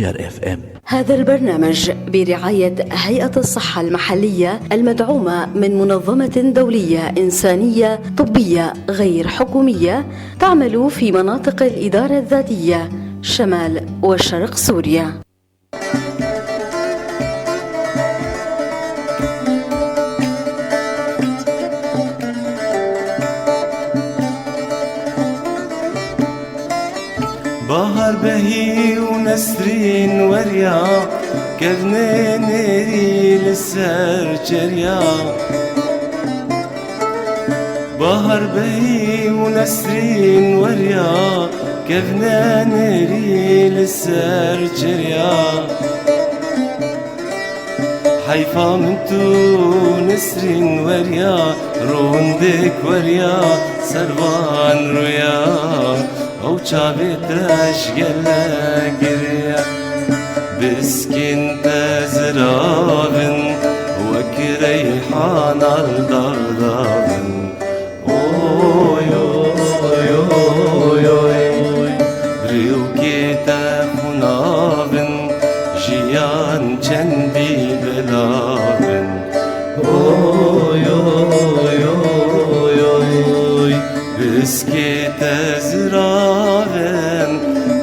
بوير FM. هذا البرنامج برعاية هيئة الصحة المحلية المدعومة من منظمة دولية إنسانية طبية غير حكومية تعمل في مناطق الإدارة الذاتية شمال وشرق سوريا. بهر بهي ونسرين وريا كذني نيري للسر جريا. بهر بهي ونسرين وريا كذني نيري للسر جريا. حيفا من تونسرين وريا روندك وريا سروان رويا او چاویتش گله گریا. بسکین تزراوین وک ریحان الدغداوین. اوی اوی اوی اوی بریوکی تخوناوین جیان چندی بلاوین. اوی اوی اوی اوی بسکی تزراوین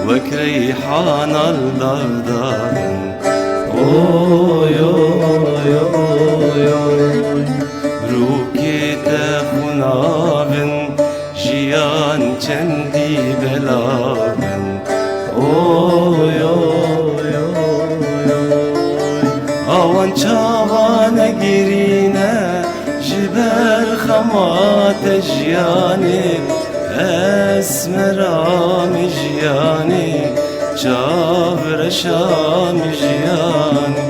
وک ریحان الدغداوین. اوی اوی اوی اوی بروکی تخوناوین جیان چندی بلاوین. اوی اوی اوی اوی آوان چاوان گیرینه جبر خمات جیانی اسمرام جیانی چاورشام جیانی.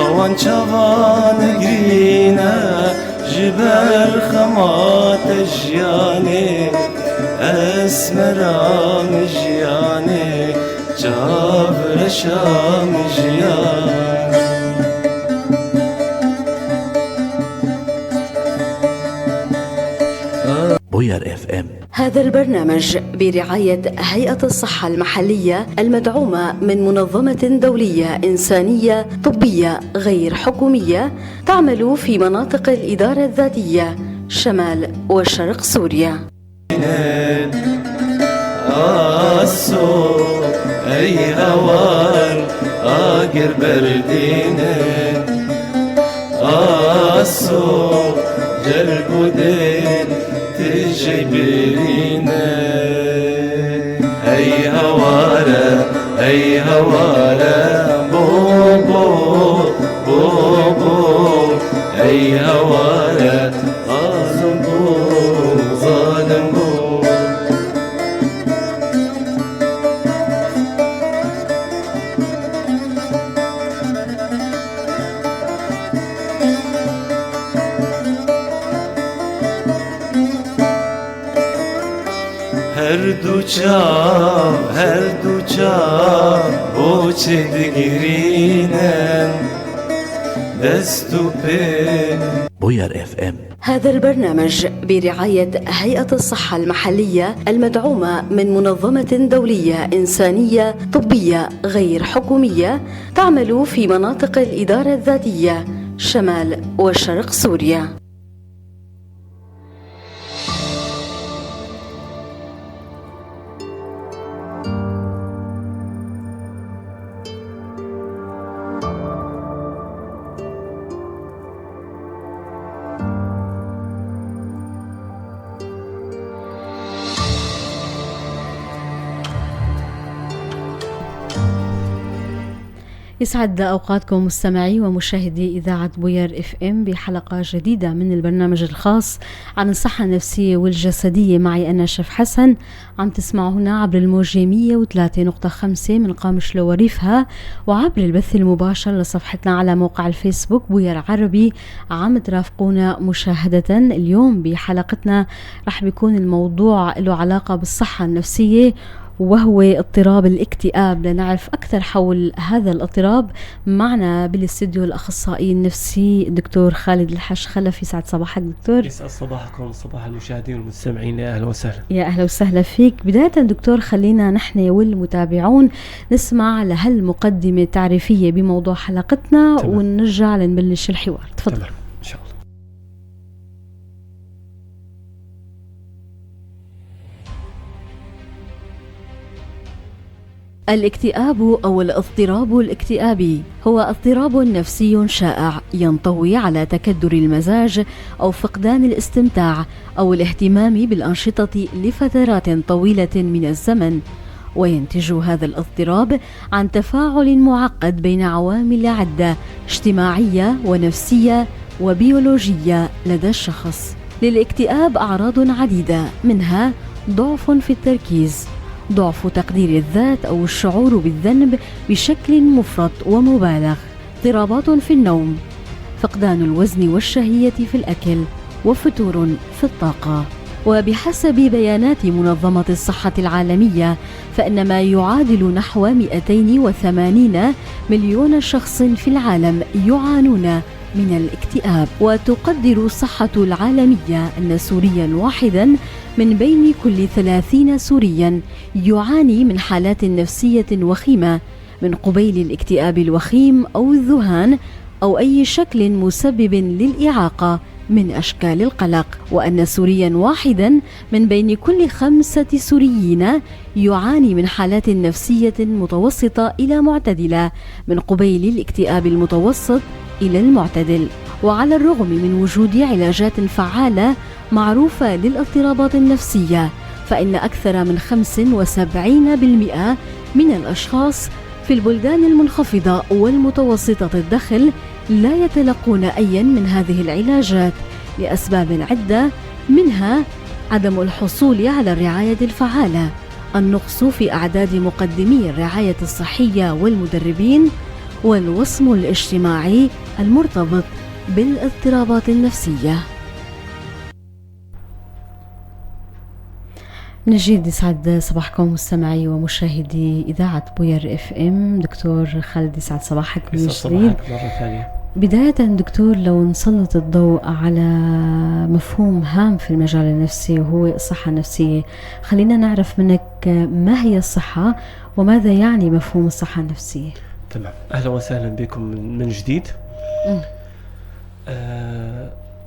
آوان چاوان گرینه جبر خمات جیانی اسمرام جیانی چاورشام جیانی. بوير FM. هذا البرنامج برعاية هيئة الصحة المحلية المدعومة من منظمة دولية إنسانية طبية غير حكومية تعمل في مناطق الإدارة الذاتية شمال وشرق سوريا. أي هوار آجر بردين آسو جربودين تجيبرين. أي هوارة أي هوارة بو بو بو بو أي هوارة آزم بو ظالم بو. هر دو چاو هر دو چاو بوچه دگرینن دستو پی. بوير FM. هذا البرنامج برعاية هيئة الصحة المحلية المدعومة من منظمة دولية إنسانية طبية غير حكومية تعمل في مناطق الإدارة الذاتية شمال وشرق سوريا. يسعد أوقاتكم مستمعي ومشاهدي إذاعة بوير FM بحلقة جديدة من البرنامج الخاص عن الصحة النفسية والجسدية. معي أنا شيف حسن، عم تسمعونا عبر الموجة 103.5 من قامشلو وريفها، وعبر البث المباشر لصفحتنا على موقع الفيسبوك بوير عربي. عم ترافقونا مشاهدة. اليوم بحلقتنا رح بيكون الموضوع له علاقة بالصحة النفسية وهو اضطراب الاكتئاب. لنعرف أكثر حول هذا الاضطراب معنا بالاستديو الأخصائي النفسي الدكتور خالد الحش خلف. يسعد صباحك دكتور. يسعد صباحكم، صباح المشاهدين والمستمعين، يا أهلا وسهلا. يا أهلا وسهلا فيك. بداية دكتور، خلينا نحن والمتابعون نسمع لهالمقدمة التعريفية بموضوع حلقتنا. تمام. ونرجع لنبلش الحوار. تفضل. تمام إن شاء الله. الاكتئاب أو الاضطراب الاكتئابي هو اضطراب نفسي شائع ينطوي على تكدر المزاج أو فقدان الاستمتاع أو الاهتمام بالأنشطة لفترات طويلة من الزمن، وينتج هذا الاضطراب عن تفاعل معقد بين عوامل عدة اجتماعية ونفسية وبيولوجية لدى الشخص. للاكتئاب أعراض عديدة، منها ضعف في التركيز، ضعف تقدير الذات أو الشعور بالذنب بشكل مفرط ومبالغ، اضطرابات في النوم، فقدان الوزن والشهية في الأكل، وفتور في الطاقة. وبحسب بيانات منظمة الصحة العالمية فإن ما يعادل نحو 280 مليون شخص في العالم يعانون من الاكتئاب. وتقدر الصحة العالمية أن سوريا واحدا من بين كل 30 سوريا يعاني من حالات نفسية وخيمة من قبيل الاكتئاب الوخيم أو الذهان أو أي شكل مسبب للإعاقة من أشكال القلق، وأن سوريا واحدا من بين كل 5 سوريين يعاني من حالات نفسية متوسطة إلى معتدلة من قبيل الاكتئاب المتوسط إلى المعتدل. وعلى الرغم من وجود علاجات فعالة معروفة للاضطرابات النفسية، فإن أكثر من 75% من الأشخاص في البلدان المنخفضة والمتوسطة الدخل لا يتلقون أيا من هذه العلاجات لأسباب عدة، منها عدم الحصول على الرعاية الفعالة، النقص في أعداد مقدمي الرعاية الصحية والمدربين، والوصم الاجتماعي المرتبط بالاضطرابات النفسية. من جديد يسعد صباحكم مستمعي ومشاهدي إذاعة بوير FM. دكتور خالد يسعد صباحك من يسعد جديد. صباحك مرة ثانية. بداية دكتور، لو نسلط الضوء على مفهوم هام في المجال النفسي وهو الصحة النفسية، خلينا نعرف منك ما هي الصحة وماذا يعني مفهوم الصحة النفسية. تمام، أهلا وسهلا بكم من جديد.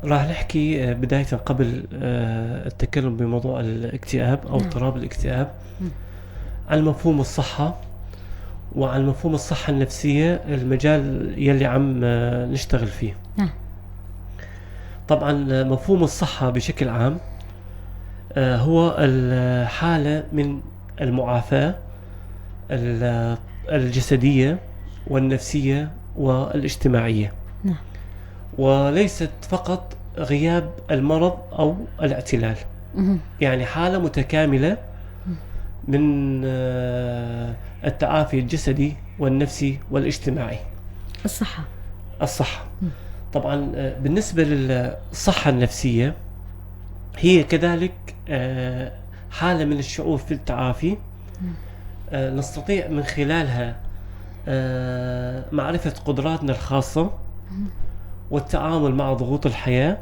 راح نحكي بداية قبل التكلم بموضوع الاكتئاب أو اضطراب الاكتئاب عن مفهوم الصحة وعن مفهوم الصحة النفسية، المجال يلي عم نشتغل فيه. طبعا مفهوم الصحة بشكل عام هو الحالة من المعافاة الجسدية والنفسية والاجتماعية. وليست فقط غياب المرض أو الاعتلال. يعني حالة متكاملة من التعافي الجسدي والنفسي والاجتماعي. الصحة. الصحة. طبعا بالنسبة للصحة النفسية هي كذلك حالة من الشعور في التعافي، نستطيع من خلالها معرفة قدراتنا الخاصة والتعامل مع ضغوط الحياة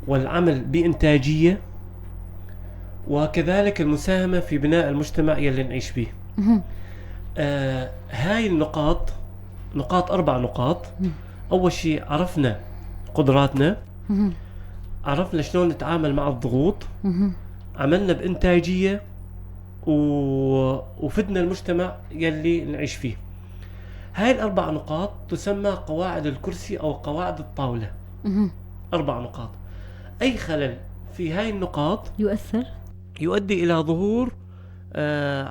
والعمل بإنتاجية، وكذلك المساهمة في بناء المجتمع يلي نعيش فيه. هاي النقاط، 4 نقاط. أول شيء عرفنا قدراتنا، عرفنا شلون نتعامل مع الضغوط، عملنا بإنتاجية وفدنا المجتمع يلي نعيش فيه. هاي ال4 نقاط تسمى قواعد الكرسي أو قواعد الطاولة. 4 نقاط. أي خلل في هاي النقاط يؤدي إلى ظهور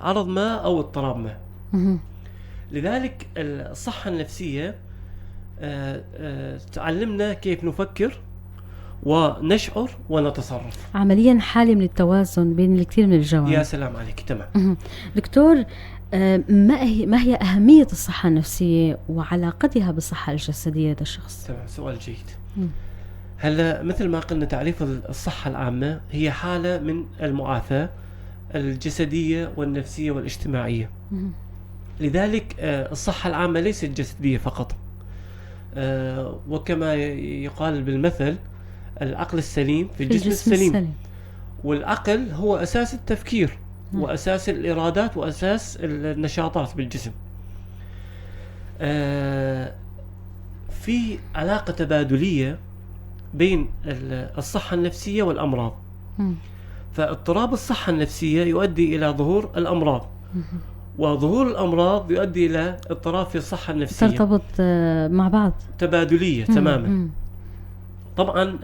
عرض ما أو اضطراب ما. لذلك الصحة النفسية تعلمنا كيف نفكر ونشعر ونتصرف. عمليا حالة من التوازن بين الكثير من الجوانب. يا سلام عليك. تمام. دكتور، ما هي أهمية الصحة النفسية وعلاقتها بالصحة الجسدية لدى الشخص؟ تمام، سؤال جيد. هلا مثل ما قلنا تعريف الصحة العامة هي حالة من المعافاة الجسدية والنفسية والاجتماعية. لذلك الصحة العامة ليست جسدية فقط، وكما يقال بالمثل العقل السليم في الجسم السليم. والعقل هو أساس التفكير وأساس الإرادات وأساس النشاطات بالجسم. في علاقة تبادلية بين الصحة النفسية والأمراض. فاضطراب الصحة النفسية يؤدي إلى ظهور الأمراض، وظهور الأمراض يؤدي إلى اضطراب في الصحة النفسية. ترتبط مع بعض، تبادلية تماما. طبعا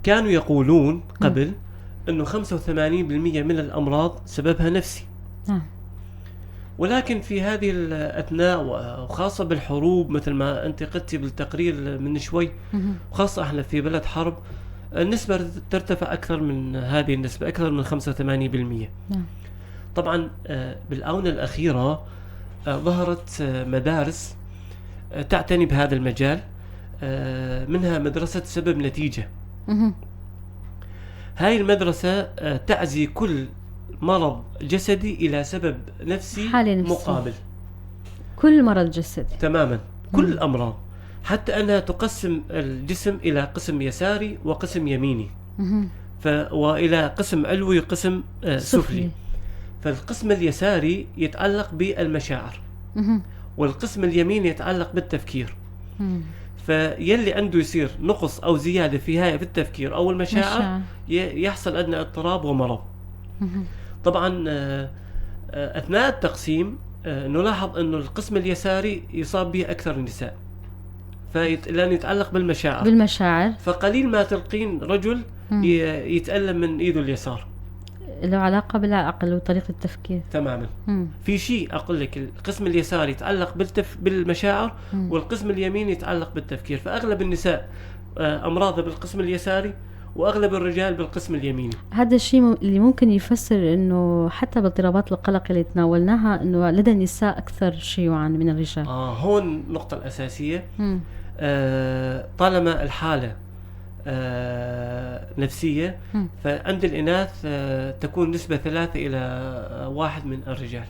كانوا يقولون قبل أنه 85% من الأمراض سببها نفسي. ولكن في هذه الأثناء وخاصة بالحروب مثل ما أنت قلتي بالتقرير من شوي، وخاصة احنا في بلد حرب، النسبة ترتفع أكثر من هذه النسبة، أكثر من 85%. طبعا بالآونة الأخيرة ظهرت مدارس تعتني بهذا المجال، منها مدرسة سبب نتيجة. هاي المدرسة تعزي كل مرض جسدي إلى سبب نفسي مقابل. كل مرض جسدي تماما، كل الأمراض، حتى أنها تقسم الجسم إلى قسم يساري وقسم يميني، وإلى قسم علوي وقسم سفلي. فالقسم اليساري يتعلق بالمشاعر، والقسم اليميني يتعلق بالتفكير. فيلي عنده يصير نقص أو زيادة في هاي في التفكير أو المشاعر يحصل عندنا اضطراب ومرض. طبعا أثناء التقسيم نلاحظ أنه القسم اليساري يصاب به أكثر النساء، لأنه يتعلق بالمشاعر. فقليل ما تلقين رجل يتألم من إيده اليسار. له علاقة بالعقل وطريقة التفكير تماما. في شيء أقول لك، القسم اليساري يتعلق بالمشاعر، والقسم اليمين يتعلق بالتفكير. فأغلب النساء أمراضها بالقسم اليساري، وأغلب الرجال بالقسم اليميني. هذا الشيء اللي ممكن يفسر إنه حتى باضطرابات القلق اللي تناولناها إنه لدى النساء أكثر شيوعا من الرجال. هون النقطة الأساسية. طالما الحالة نفسية، فعند الإناث تكون نسبة 3 إلى 1 من الرجال.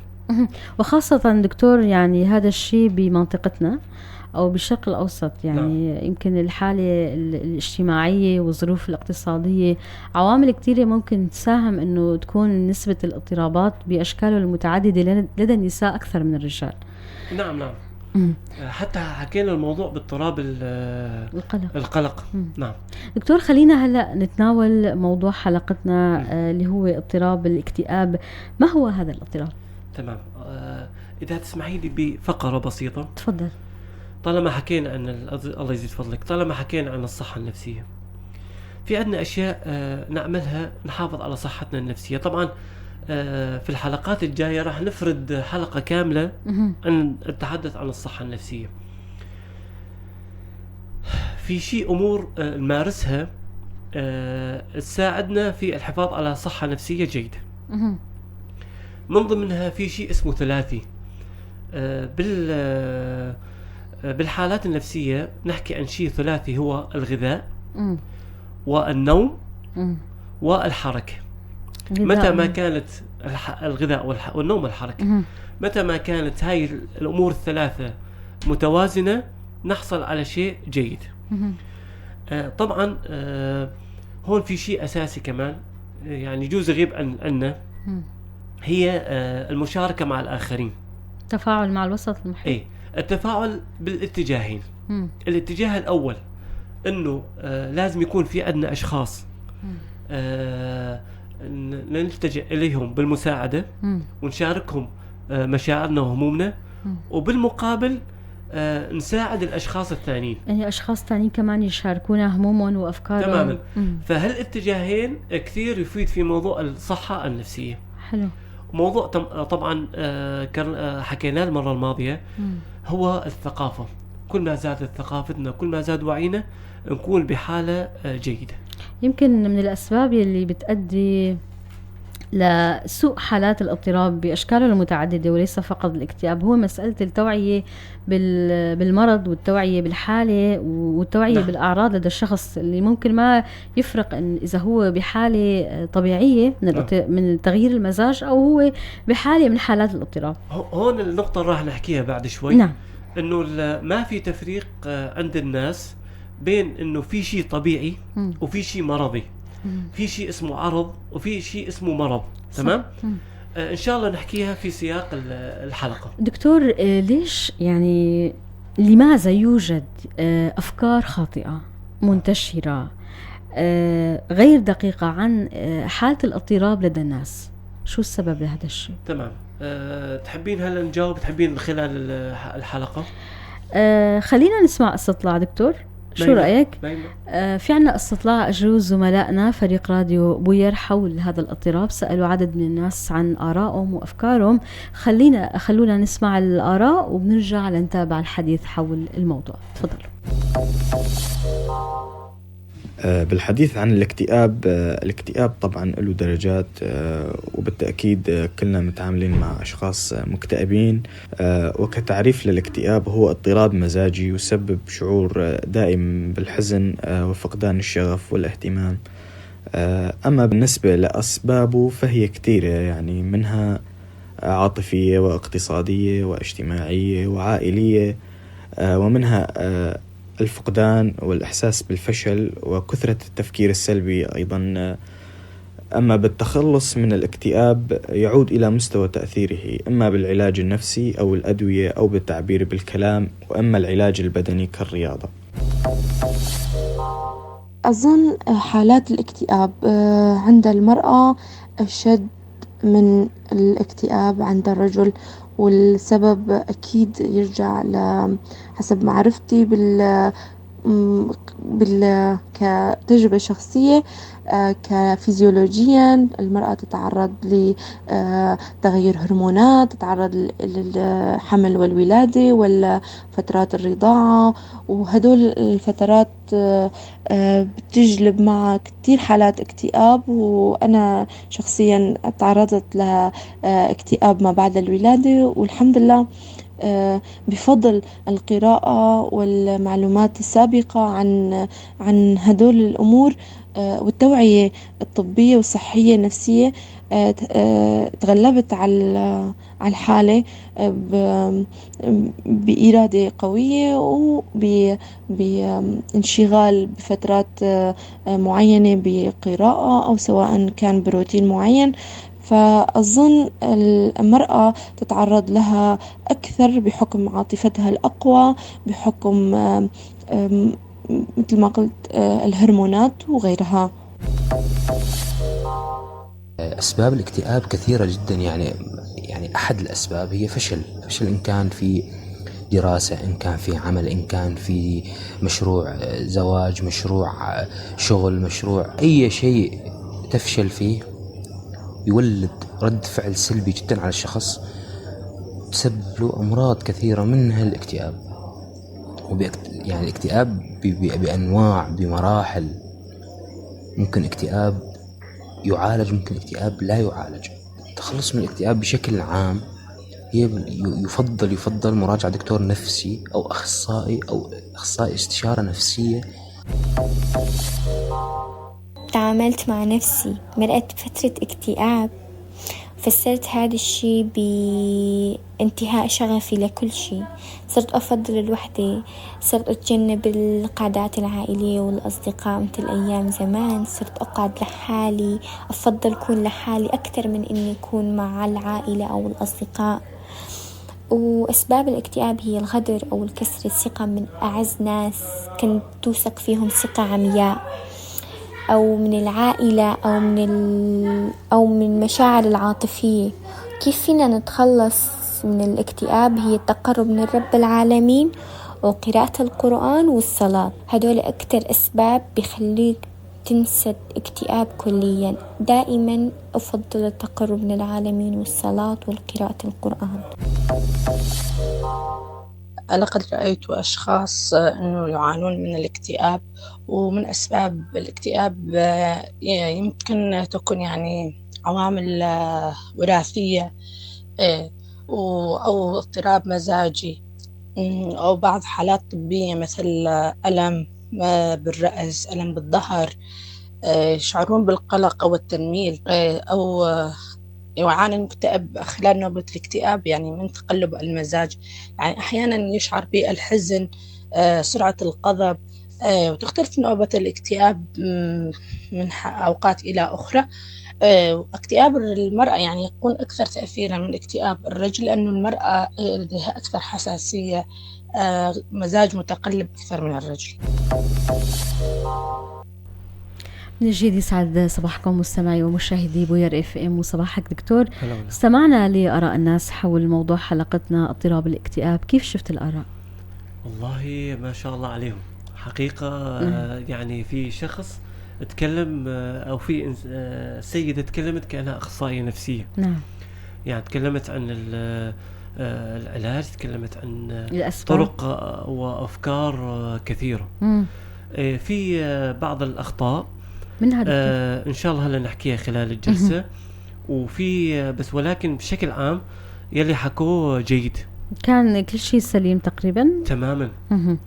وخاصة دكتور يعني هذا الشيء بمنطقتنا أو بالشرق الأوسط، يعني نعم. يمكن الحالة الاجتماعية والظروف الاقتصادية عوامل كثيرة ممكن تساهم أنه تكون نسبة الاضطرابات بأشكاله المتعددة لدى النساء أكثر من الرجال. نعم نعم. حتى حكينا الموضوع باضطراب القلق. نعم دكتور، خلينا هلأ نتناول موضوع حلقتنا اللي هو اضطراب الاكتئاب. ما هو هذا الاضطراب؟ تمام. إذا تسمحي لي بفقرة بسيطة. تفضل. طالما حكينا عن الله يزيد فضلك، طالما حكينا عن الصحة النفسية، في عندنا أشياء نعملها نحافظ على صحتنا النفسية. طبعا في الحلقات الجاية راح نفرد حلقة كاملة عن التحدث عن الصحة النفسية. في شيء أمور نمارسها تساعدنا في الحفاظ على صحة نفسية جيدة. من ضمنها في شيء اسمه ثلاثي. بالحالات النفسية نحكي عن شيء ثلاثي، هو الغذاء والنوم والحركة. متى ما كانت الغذاء والنوم والحركة، متى ما كانت هاي الأمور الثلاثة متوازنة نحصل على شيء جيد. طبعا هون في شيء أساسي كمان يعني يجوز يغيب عنا، هي المشاركة مع الآخرين، التفاعل مع الوسط المحيط. إيه، التفاعل بالاتجاهين. الاتجاه الأول أنه لازم يكون في عندنا أشخاص نلتجئ إليهم بالمساعدة ونشاركهم مشاعرنا وهمومنا، وبالمقابل نساعد الأشخاص الثانيين، يعني أشخاص ثانيين كمان يشاركونا همومهم وأفكارهم. تماما. فهالاتجاهين كثير يفيد في موضوع الصحة النفسية. حلو. موضوع طبعا حكيناه المرة الماضية هو الثقافة. كل ما زادت ثقافتنا كل ما زاد وعينا نكون بحالة جيدة. يمكن من الأسباب اللي بتأدي لسوء حالات الاضطراب بأشكاله المتعددة وليس فقط الاكتئاب، هو مسألة التوعية بالمرض والتوعية بالحالة والتوعية بالأعراض لدى الشخص اللي ممكن ما يفرق إن إذا هو بحالة طبيعية من تغيير المزاج أو هو بحالة من حالات الاضطراب. هون النقطة راح نحكيها بعد شوي. نعم. إنه ما في تفريق عند الناس بين إنه في شيء طبيعي وفي شيء مرضي، في شيء اسمه عرض وفي شيء اسمه مرض. تمام؟ إن شاء الله نحكيها في سياق الحلقة. دكتور، ليش يعني لماذا يوجد أفكار خاطئة منتشرة غير دقيقة عن حالة الاضطراب لدى الناس؟ شو السبب لهذا الشيء؟ تمام. تحبين هلا نجاوب؟ تحبين خلال الحلقة؟ خلينا نسمع استطلاع دكتور، شو رأيك؟ في عنا استطلاع أجروه زملائنا فريق راديو بوير حول هذا الاضطراب، سألوا عدد من الناس عن آرائهم وأفكارهم. خلونا نسمع الآراء وبنرجع لنتابع الحديث حول الموضوع. تفضل. بالحديث عن الاكتئاب، الاكتئاب طبعا له درجات، وبالتأكيد كلنا متعاملين مع أشخاص مكتئبين. وكتعريف للاكتئاب هو اضطراب مزاجي يسبب شعور دائم بالحزن وفقدان الشغف والاهتمام. أما بالنسبة لأسبابه فهي كثيرة، يعني منها عاطفية واقتصادية واجتماعية وعائلية، ومنها الفقدان والإحساس بالفشل وكثرة التفكير السلبي أيضا. أما بالتخلص من الاكتئاب يعود إلى مستوى تأثيره، إما بالعلاج النفسي أو الأدوية أو بالتعبير بالكلام، وأما العلاج البدني كالرياضة. أظن حالات الاكتئاب عند المرأة أشد من الاكتئاب عند الرجل، والسبب أكيد يرجع حسب معرفتي كتجربة شخصية، كفيزيولوجيا المرأة تتعرض لتغير هرمونات، تتعرض للحمل والولادة والفترات الرضاعة، وهدول الفترات بتجلب مع كتير حالات اكتئاب. وأنا شخصيا تعرضت لاكتئاب ما بعد الولادة، والحمد لله بفضل القراءة والمعلومات السابقة عن هدول الأمور والتوعية الطبية والصحية النفسية، تغلبت على الحالة بإرادة قوية وبانشغال بفترات معينة بقراءة أو سواء كان بروتين معين. فأظن المرأة تتعرض لها أكثر بحكم عاطفتها الأقوى، بحكم مثل ما قلت الهرمونات وغيرها. أسباب الاكتئاب كثيرة جدا، يعني أحد الأسباب هي فشل إن كان في دراسة، إن كان في عمل، إن كان في مشروع زواج، مشروع شغل، مشروع أي شيء تفشل فيه يولد رد فعل سلبي جدا على الشخص، تسبب له أمراض كثيرة منها الاكتئاب. يعني الاكتئاب بأنواع، بمراحل، ممكن اكتئاب يعالج، ممكن اكتئاب لا يعالج. التخلص من الاكتئاب بشكل عام هي يفضل مراجعة دكتور نفسي أو أخصائي، أو أخصائي استشارة نفسية. تعاملت مع نفسي، مرقت بفترة اكتئاب، فسرت هذا الشيء بانتهاء شغفي لكل شيء. صرت أفضل الوحدة، صرت أتجنب القعدات العائلية والأصدقاء مثل أيام زمان، صرت أقعد لحالي، أفضل أكون لحالي أكثر من إني أكون مع العائلة أو الأصدقاء. وأسباب الاكتئاب هي الغدر أو الكسر الثقة من أعز ناس كنت توثق فيهم ثقة عمياء، أو من العائلة، أو من المشاعر العاطفية. كيف فينا نتخلص من الاكتئاب؟ هي التقرب من رب العالمين وقراءة القرآن والصلاة. هدول أكتر أسباب بخليك تنسى الاكتئاب كليا. دائما أفضل التقرب من العالمين والصلاة والقراءة القرآن. لقد رأيت أشخاص أنه يعانون من الاكتئاب، ومن أسباب الاكتئاب يمكن تكون يعني عوامل وراثية، أو اضطراب مزاجي، أو بعض حالات طبية مثل ألم بالرأس، ألم بالظهر، يشعرون بالقلق أو التنميل، أو يعاني المكتئب خلال نوبة الاكتئاب يعني من تقلب المزاج، يعني أحيانا يشعر بالحزن، سرعة الغضب، وتختلف نوبة الاكتئاب من أوقات إلى أخرى. اكتئاب المرأة يعني يكون أكثر تأثيرا من اكتئاب الرجل، لأنه المرأة لديها أكثر حساسية، مزاج متقلب أكثر من الرجل. من جديد يسعد صباحكم مستمعي ومشاهدي بوير FM، وصباحك دكتور. استمعنا لآراء الناس حول موضوع حلقتنا اضطراب الاكتئاب، كيف شفت الآراء؟ والله ما شاء الله عليهم حقيقة. يعني في شخص تكلم، أو في سيدة تكلمت كأنها أخصائية نفسية. نعم. يعني تكلمت عن العلاج، تكلمت عن الأسباب، طرق وأفكار كثيرة. في بعض الأخطاء منها إن شاء الله هلا نحكيها خلال الجلسة. وفي بس ولكن بشكل عام يلي حكوه جيد، كان كل شيء سليم تقريبا. تماما.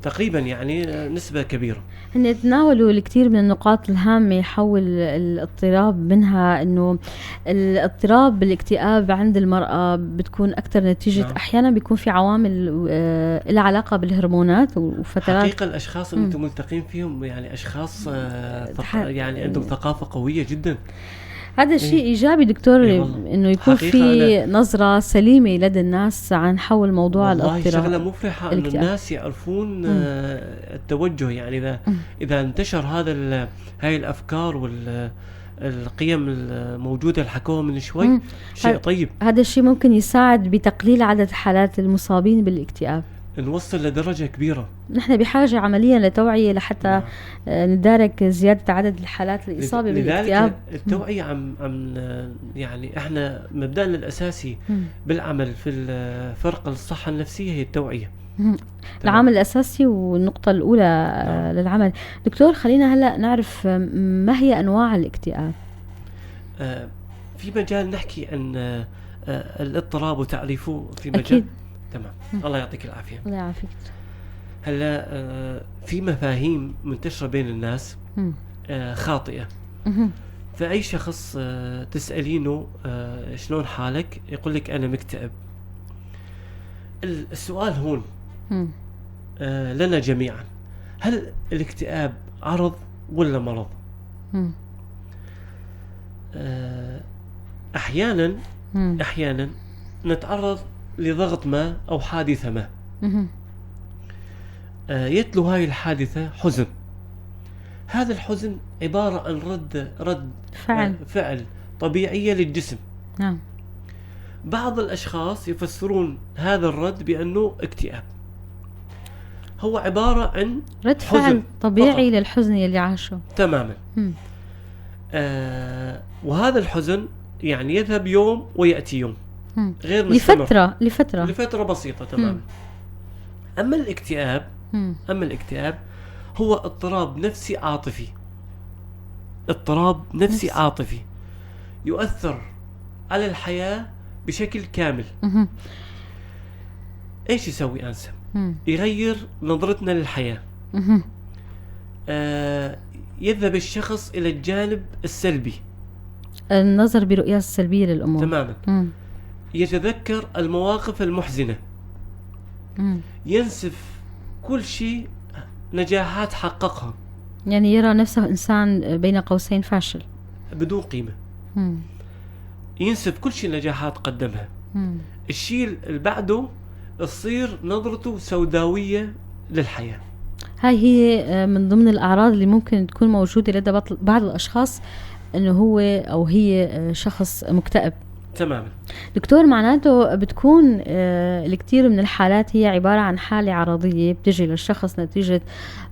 تقريبا يعني نسبة كبيرة. هن تناولوا الكثير من النقاط الهامة حول الاضطراب، منها انه الاضطراب بالاكتئاب عند المرأة بتكون اكثر نتيجة. نعم. احيانا بيكون في عوامل لها علاقة بالهرمونات وفترات. حقيقة الاشخاص اللي انتم ملتقين فيهم يعني اشخاص يعني عندهم ثقافة قوية جدا. هذا شيء ايجابي دكتور، انه يكون في نظره سليمة لدى الناس عن حول موضوع الاضطراب. والله شغله مفرحة انه الناس يعرفون التوجه، يعني اذا انتشر هذا هاي الافكار والقيم الموجودة اللي حكوها من شوي، شيء طيب. هذا الشيء ممكن يساعد بتقليل عدد حالات المصابين بالاكتئاب، نوصل لدرجة كبيرة. نحن بحاجة عمليا لتوعية لحتى ندارك زيادة عدد الحالات الإصابة بالاكتئاب. لذلك التوعية عم يعني احنا مبدأنا الأساسي بالعمل في فرق الصحة النفسية هي التوعية. العامل الأساسي والنقطة الأولى للعمل. دكتور خلينا هلأ نعرف ما هي أنواع الاكتئاب. في مجال نحكي عن الاضطراب وتعريفه في مجال. أكيد. تمام. الله يعطيك العافية. الله يعافيك. هلا في مفاهيم منتشرة بين الناس خاطئة. فأي شخص تسألينه شلون حالك يقول لك أنا مكتئب. السؤال هون لنا جميعا، هل الاكتئاب عرض ولا مرض؟ أحيانا أحيانا نتعرض لضغط ما أو حادثة ما، يتلو هاي الحادثة حزن. هذا الحزن عبارة عن رد فعل طبيعية للجسم. نعم. بعض الأشخاص يفسرون هذا الرد بأنه اكتئاب، هو عبارة عن رد فعل طبيعي فقط للحزن اللي عاشه. تماما. وهذا الحزن يعني يذهب يوم ويأتي يوم، غير مستمر لفترة بسيطة. تماما. أما الاكتئاب، أما الاكتئاب هو اضطراب نفسي عاطفي، اضطراب نفسي عاطفي يؤثر على الحياة بشكل كامل. إيش يسوي أنسى؟ يغير نظرتنا للحياة. يذهب الشخص إلى الجانب السلبي، النظر برؤية السلبية للأمور. تماما. يتذكر المواقف المحزنة، ينسف كل شيء نجاحات حققها، يعني يرى نفسه إنسان بين قوسين فاشل بدون قيمة. ينسف كل شيء نجاحات قدمها. الشيء اللي بعده تصير نظرته سوداوية للحياة. هاي هي من ضمن الأعراض اللي ممكن تكون موجودة لدى بعض الأشخاص، إنه هو أو هي شخص مكتئب. تماما. دكتور، معناته بتكون الكثير من الحالات هي عبارة عن حالة عرضية بتجي للشخص نتيجة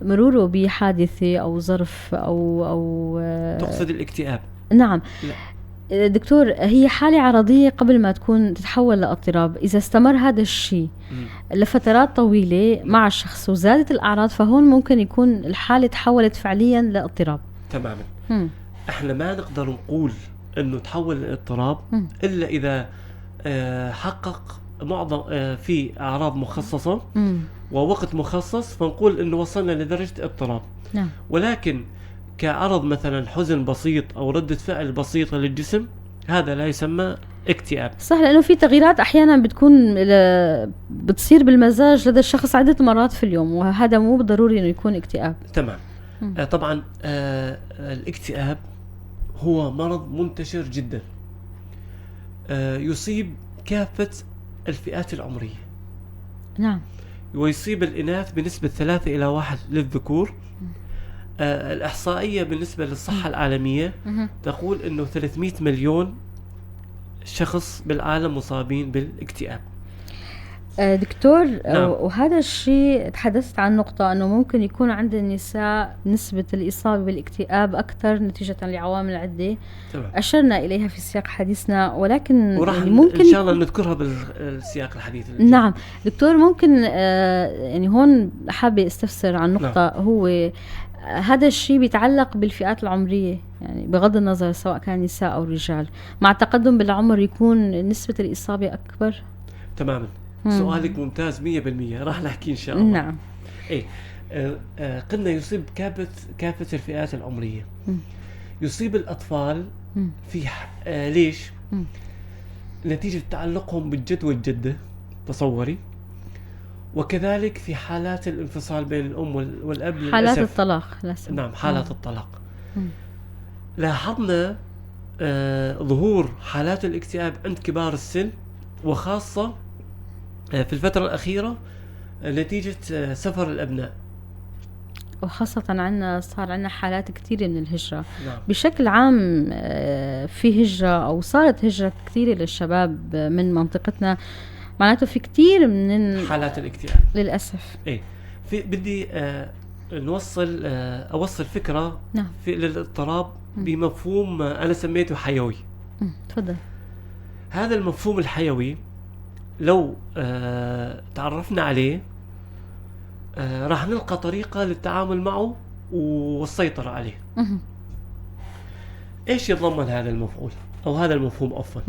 مروره بحادثة أو ظرف أو تقصد الاكتئاب؟ نعم. لا. دكتور، هي حالة عرضية قبل ما تكون تتحول لاضطراب. إذا استمر هذا الشيء لفترات طويلة مع الشخص وزادت الأعراض، فهون ممكن يكون الحالة تحولت فعليا لاضطراب. تماما. احنا ما نقدر نقول انه تحول لاضطراب الا اذا حقق معظم في اعراض مخصصة ووقت مخصص، فنقول انه وصلنا لدرجة اضطراب. نعم. ولكن كعرض مثلا حزن بسيط او رده فعل بسيطة للجسم، هذا لا يسمى اكتئاب. صح، لانه في تغييرات احيانا بتكون بتصير بالمزاج لدى الشخص عده مرات في اليوم، وهذا مو بالضروري انه يكون اكتئاب. تمام. طبعا الاكتئاب هو مرض منتشر جدا، يصيب كافة الفئات العمرية. نعم. ويصيب الإناث بنسبة 3 إلى 1 للذكور. الإحصائية بالنسبة للصحة العالمية تقول أنه 300 مليون شخص بالعالم مصابين بالاكتئاب. دكتور، نعم. وهذا الشيء تحدثت عن نقطة أنه ممكن يكون عند النساء نسبة الإصابة بالاكتئاب أكثر نتيجة لعوامل عدة. تمام. أشرنا إليها في سياق حديثنا، ولكن وراح يعني ممكن إن شاء الله نذكرها بالسياق الحديث. نعم دكتور، ممكن يعني هون حابة استفسر عن نقطة. نعم. هو هذا الشيء بيتعلق بالفئات العمرية، يعني بغض النظر سواء كان نساء أو رجال، مع التقدم بالعمر يكون نسبة الإصابة أكبر؟ تماما. سؤالك ممتاز 100%، راح نحكي إن شاء الله. نعم. إيه قلنا يصيب كافة الفئات العمرية. يصيب الأطفال في ليش؟ نتيجة تعلقهم بالجد والجدة، تصوري، وكذلك في حالات الانفصال بين الأم والأب للأسف. حالات الطلاق للأسف. نعم، حالات الطلاق. لاحظنا ظهور حالات الاكتئاب عند كبار السن، وخاصة في الفترة الأخيرة نتيجة سفر الأبناء، وخاصة عنا صار عنا حالات كثيرة من الهجرة. نعم. بشكل عام في هجرة أو صارت هجرة كثيرة للشباب من منطقتنا، معناته في كثير من حالات الاكتئاب للأسف. إيه، في بدي نوصل أوصل فكرة. نعم. في للاضطراب بمفهوم أنا سميته حيوي. تفضل. هذا المفهوم الحيوي لو تعرفنا عليه راح نلقى طريقة للتعامل معه والسيطرة عليه. إيش يتضمن هذا المفعول أو هذا المفهوم عفوا؟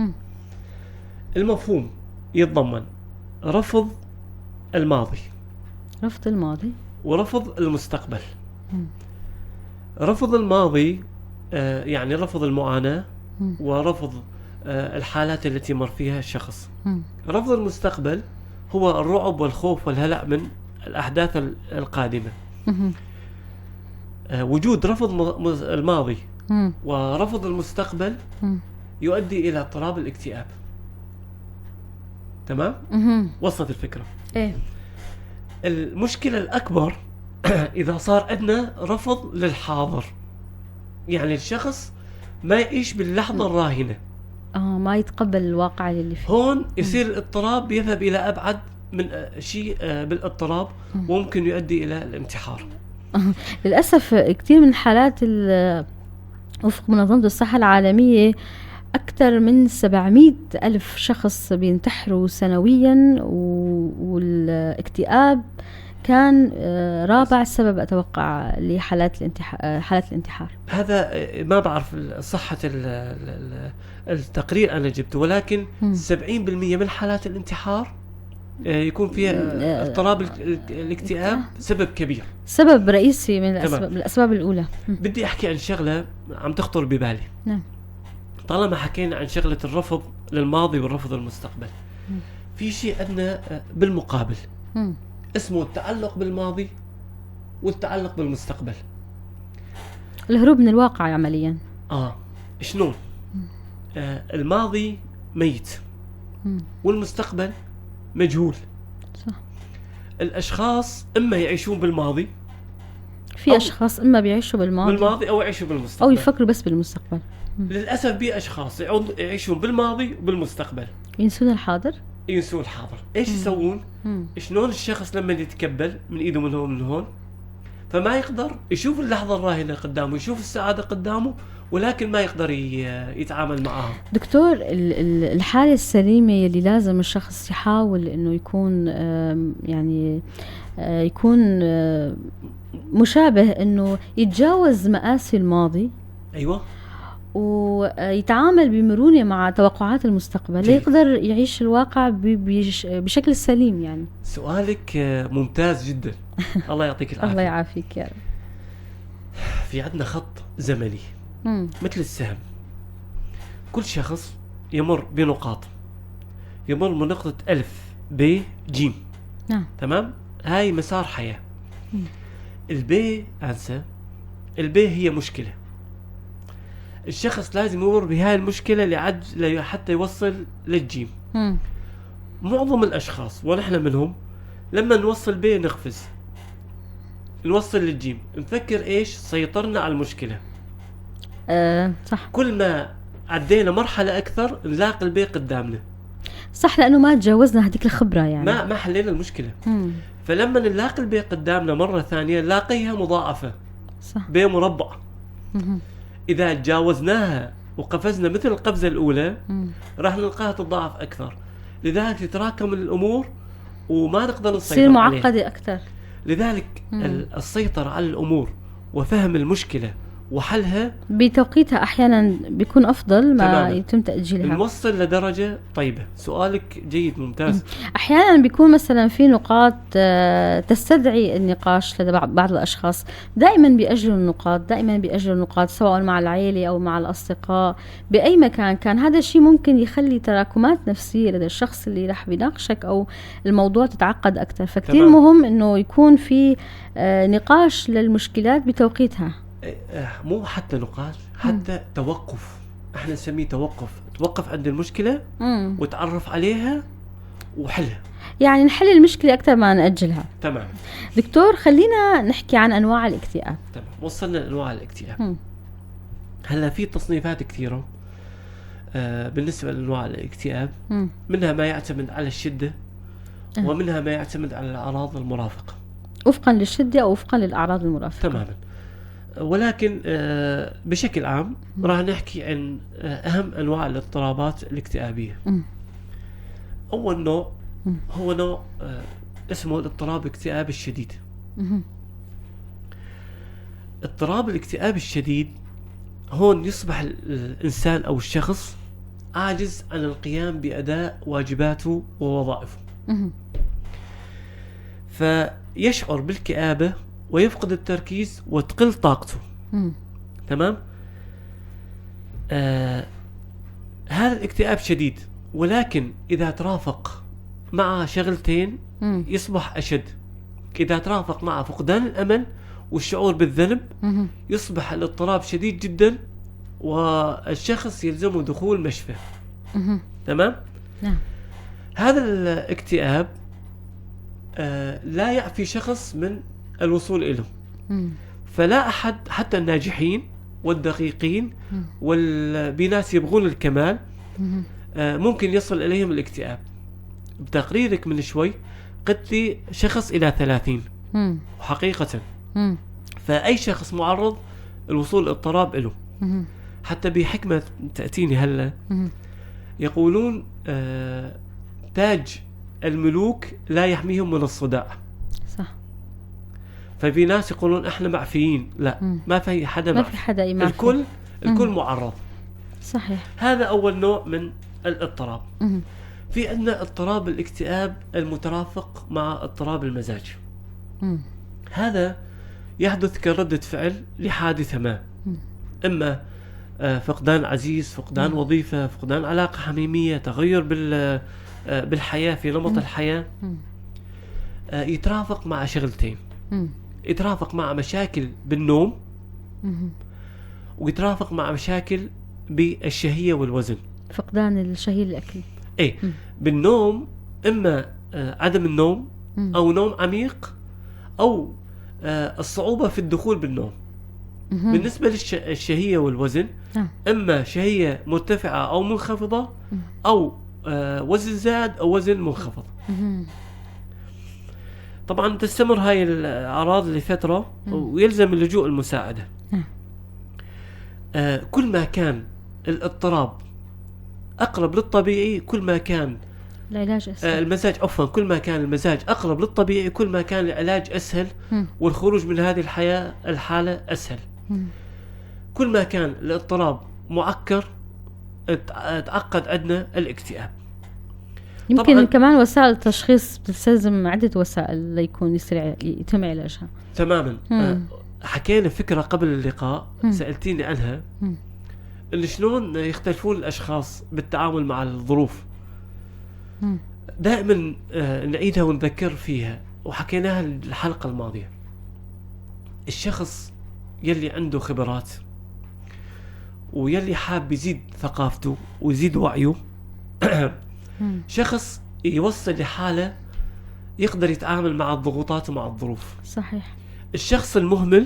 المفهوم يتضمن رفض الماضي، رفض الماضي ورفض المستقبل. رفض الماضي يعني رفض المعاناة ورفض الحالات التي مر فيها الشخص. رفض المستقبل هو الرعب والخوف والهلع من الأحداث القادمة. وجود رفض الماضي ورفض المستقبل يؤدي إلى اضطراب الاكتئاب. تمام؟ وصلت الفكرة. إيه. المشكلة الأكبر إذا صار عندنا رفض للحاضر، يعني الشخص ما يعيش باللحظة الراهنة، ما يتقبل الواقع اللي فيه. هون يصير الاضطراب يذهب إلى أبعد من شيء بالاضطراب، وممكن يؤدي إلى الانتحار. للأسف كثير من حالات وفق منظمة الصحة العالمية أكثر من 700 ألف شخص بينتحروا سنويا، والاكتئاب كان رابع سبب أتوقع لحالات حالات الانتحار. هذا ما بعرف صحة التقرير أنا جبته، ولكن 70% من حالات الانتحار يكون فيها اضطراب الاكتئاب سبب كبير، سبب رئيسي من الأسباب الأولى. بدي أحكي عن شغلة عم تخطر ببالي. نعم. طالما حكينا عن شغلة الرفض للماضي والرفض للمستقبل، في شيء عندنا بالمقابل اسمه التعلق بالماضي والتعلق بالمستقبل، الهروب من الواقع عمليا. شلون؟ الماضي ميت والمستقبل مجهول. صح. الأشخاص إما يعيشون بالماضي، في أشخاص إما بيعيشوا بالماضي أو يعيشوا بالمستقبل، أو يفكروا بس بالمستقبل. للأسف بي أشخاص يعيشون بالماضي وبالمستقبل، ينسون الحاضر. إيش يسوون؟ شلون الشخص لما يتكبل من إيده من هون من هون، فما يقدر يشوف اللحظة الراهنة قدامه، يشوف السعادة قدامه، ولكن ما يقدر يتعامل معها. دكتور، الحالة السليمة اللي لازم الشخص يحاول إنه يكون يعني يكون مشابه، إنه يتجاوز مآسي الماضي. أيوة. ويتعامل بمرونة مع توقعات المستقبل ليقدر يعيش الواقع بشكل سليم يعني. سؤالك ممتاز جدا. الله يعطيك العافية. الله يعافيك يا رب. في عندنا خط زمني مثل السهم، كل شخص يمر بنقاط، يمر من نقطة ألف ب جيم. نعم. تمام؟ هاي مسار حياة. البي أنسى، البي هي مشكلة، الشخص لازم يمر بهاي المشكلة لحتى يوصل للجيم. معظم الأشخاص ونحن منهم لما نوصل بي نقفز، نوصل للجيم، نفكر إيش سيطرنا على المشكلة. صح. كل ما عدينا مرحلة أكثر نلاقي البي قدامنا. صح، لأنه ما تجاوزنا هذيك الخبرة يعني، ما حلينا المشكلة. فلما نلاقي البي قدامنا مرة ثانية نلاقيها مضاعفة. صح. بي مربع. إذا تجاوزناها وقفزنا مثل القفزة الأولى راح نلقاها تتضاعف أكثر. لذلك تتراكم الأمور وما نقدر نسيطر تصير معقدة أكثر. لذلك السيطرة على الأمور وفهم المشكلة وحلها بتوقيتها أحيانا بيكون أفضل ما تماماً. يتم تأجيلها، نوصل لدرجة طيبة. سؤالك جيد ممتاز. أحيانا بيكون مثلا في نقاط تستدعي النقاش لدى بعض الأشخاص، دائما بيأجلوا النقاط، دائما بيأجلوا النقاط سواء مع العائلة أو مع الأصدقاء بأي مكان كان. هذا الشيء ممكن يخلي تراكمات نفسية لدى الشخص اللي رح بيناقشك أو الموضوع تتعقد أكثر. فكتير مهم إنه يكون في نقاش للمشكلات بتوقيتها. مو حتى نقاش، حتى توقف. احنا نسميه توقف، توقف عند المشكلة وتعرف عليها وحلها، يعني نحل المشكلة أكثر ما نأجلها. تمام. دكتور خلينا نحكي عن أنواع الاكتئاب. تمام، وصلنا لأنواع الاكتئاب. هلا في تصنيفات كثيرة بالنسبة لأنواع الاكتئاب. منها ما يعتمد على الشدة، ومنها ما يعتمد على الأعراض المرافقة، وفقا للشدة أو وفقا للأعراض المرافقة. تماما. ولكن بشكل عام راح نحكي عن أهم أنواع الاضطرابات الاكتئابية. أول نوع هو نوع اسمه الاضطراب الاكتئاب الشديد. اضطراب الاكتئاب الشديد هون يصبح الإنسان أو الشخص عاجز عن القيام بأداء واجباته ووظائفه، فيشعر بالكآبة ويفقد التركيز وتقل طاقته. تمام. هذا الاكتئاب شديد، ولكن إذا ترافق مع شغلتين يصبح أشد. إذا ترافق مع فقدان الأمل والشعور بالذنب يصبح الاضطراب شديد جدا، والشخص يلزمه دخول مشفى. تمام. نعم. هذا الاكتئاب لا يعفي شخص من الوصول إليه. فلا أحد، حتى الناجحين والدقيقين والبناس يبغون الكمال، ممكن يصل إليهم الاكتئاب. بتقريرك من شوي قلت لي شخص إلى 30، وحقيقة فأي شخص معرض الوصول الاضطراب له. حتى بحكمة تأتيني هلا، يقولون تاج الملوك لا يحميهم من الصداع. صح. ففي ناس يقولون احنا معفيين، لا، ما في حدا معفي، ما في حدا معفي. الكل معرض. صحيح. هذا اول نوع من الاضطراب. في عندنا اضطراب الاكتئاب المترافق مع اضطراب المزاج. هذا يحدث كردة فعل لحادثة ما، اما فقدان عزيز، فقدان وظيفة، فقدان علاقة حميمية، تغير بالحياة في نمط الحياة. يترافق مع شغلتين، يترافق مع مشاكل بالنوم، ويترافق مع مشاكل بالشهية والوزن، فقدان الشهية للأكل. ايه. بالنوم اما عدم النوم، او نوم عميق، او الصعوبة في الدخول بالنوم. بالنسبة للشهية والوزن، اما شهية مرتفعة او منخفضة، او وزن زاد او وزن منخفض. طبعا تستمر هاي الأعراض لفترة ويلزم اللجوء المساعدة. كل ما كان الاضطراب أقرب للطبيعي كل ما كان العلاج أسهل. المزاج عفوا، كل ما كان المزاج أقرب للطبيعي كل ما كان العلاج أسهل، والخروج من هذه الحياة الحالة أسهل. كل ما كان الاضطراب معكر تعقد عندنا الاكتئاب. يمكن كمان وسائل التشخيص بتستلزم عدة وسائل ليكون يصير يتم علاجها. تماما. حكينا فكرة قبل اللقاء سألتيني عنها، إنه شلون يختلفون الأشخاص بالتعامل مع الظروف. دائما نعيدها ونذكر فيها، وحكيناها الحلقة الماضية. الشخص يلي عنده خبرات ويلي حاب يزيد ثقافته ويزيد وعيه، شخص يوصل لحالة يقدر يتعامل مع الضغوطات ومع الظروف. صحيح. الشخص المهمل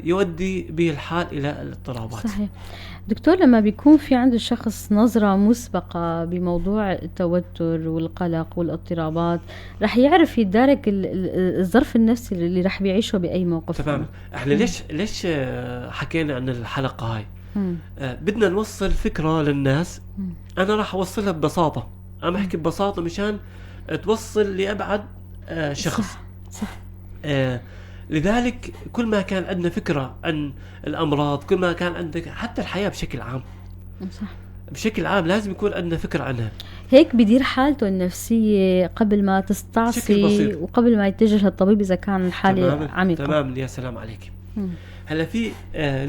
يؤدي به الحال إلى الاضطرابات. صحيح دكتور، لما بيكون في عند الشخص نظرة مسبقة بموضوع التوتر والقلق والاضطرابات، رح يعرف يدارك الظرف النفسي اللي رح بيعيشه بأي موقف. تمام. احنا ليش حكينا عن الحلقة هاي؟ بدنا نوصل فكرة للناس. أنا راح أوصلها ببساطة، أنا بحكي ببساطة مشان توصل لأبعد شخص. صح. لذلك كل ما كان عندنا فكرة عن الأمراض، كل ما كان عندك حتى الحياة بشكل عام. صح. بشكل عام لازم يكون عندنا فكرة عنها. هيك بدير حالته النفسية قبل ما تستعصي وقبل ما يتجه للطبيب إذا كان الحالة عميقة. تمام. يا سلام عليك. هلا في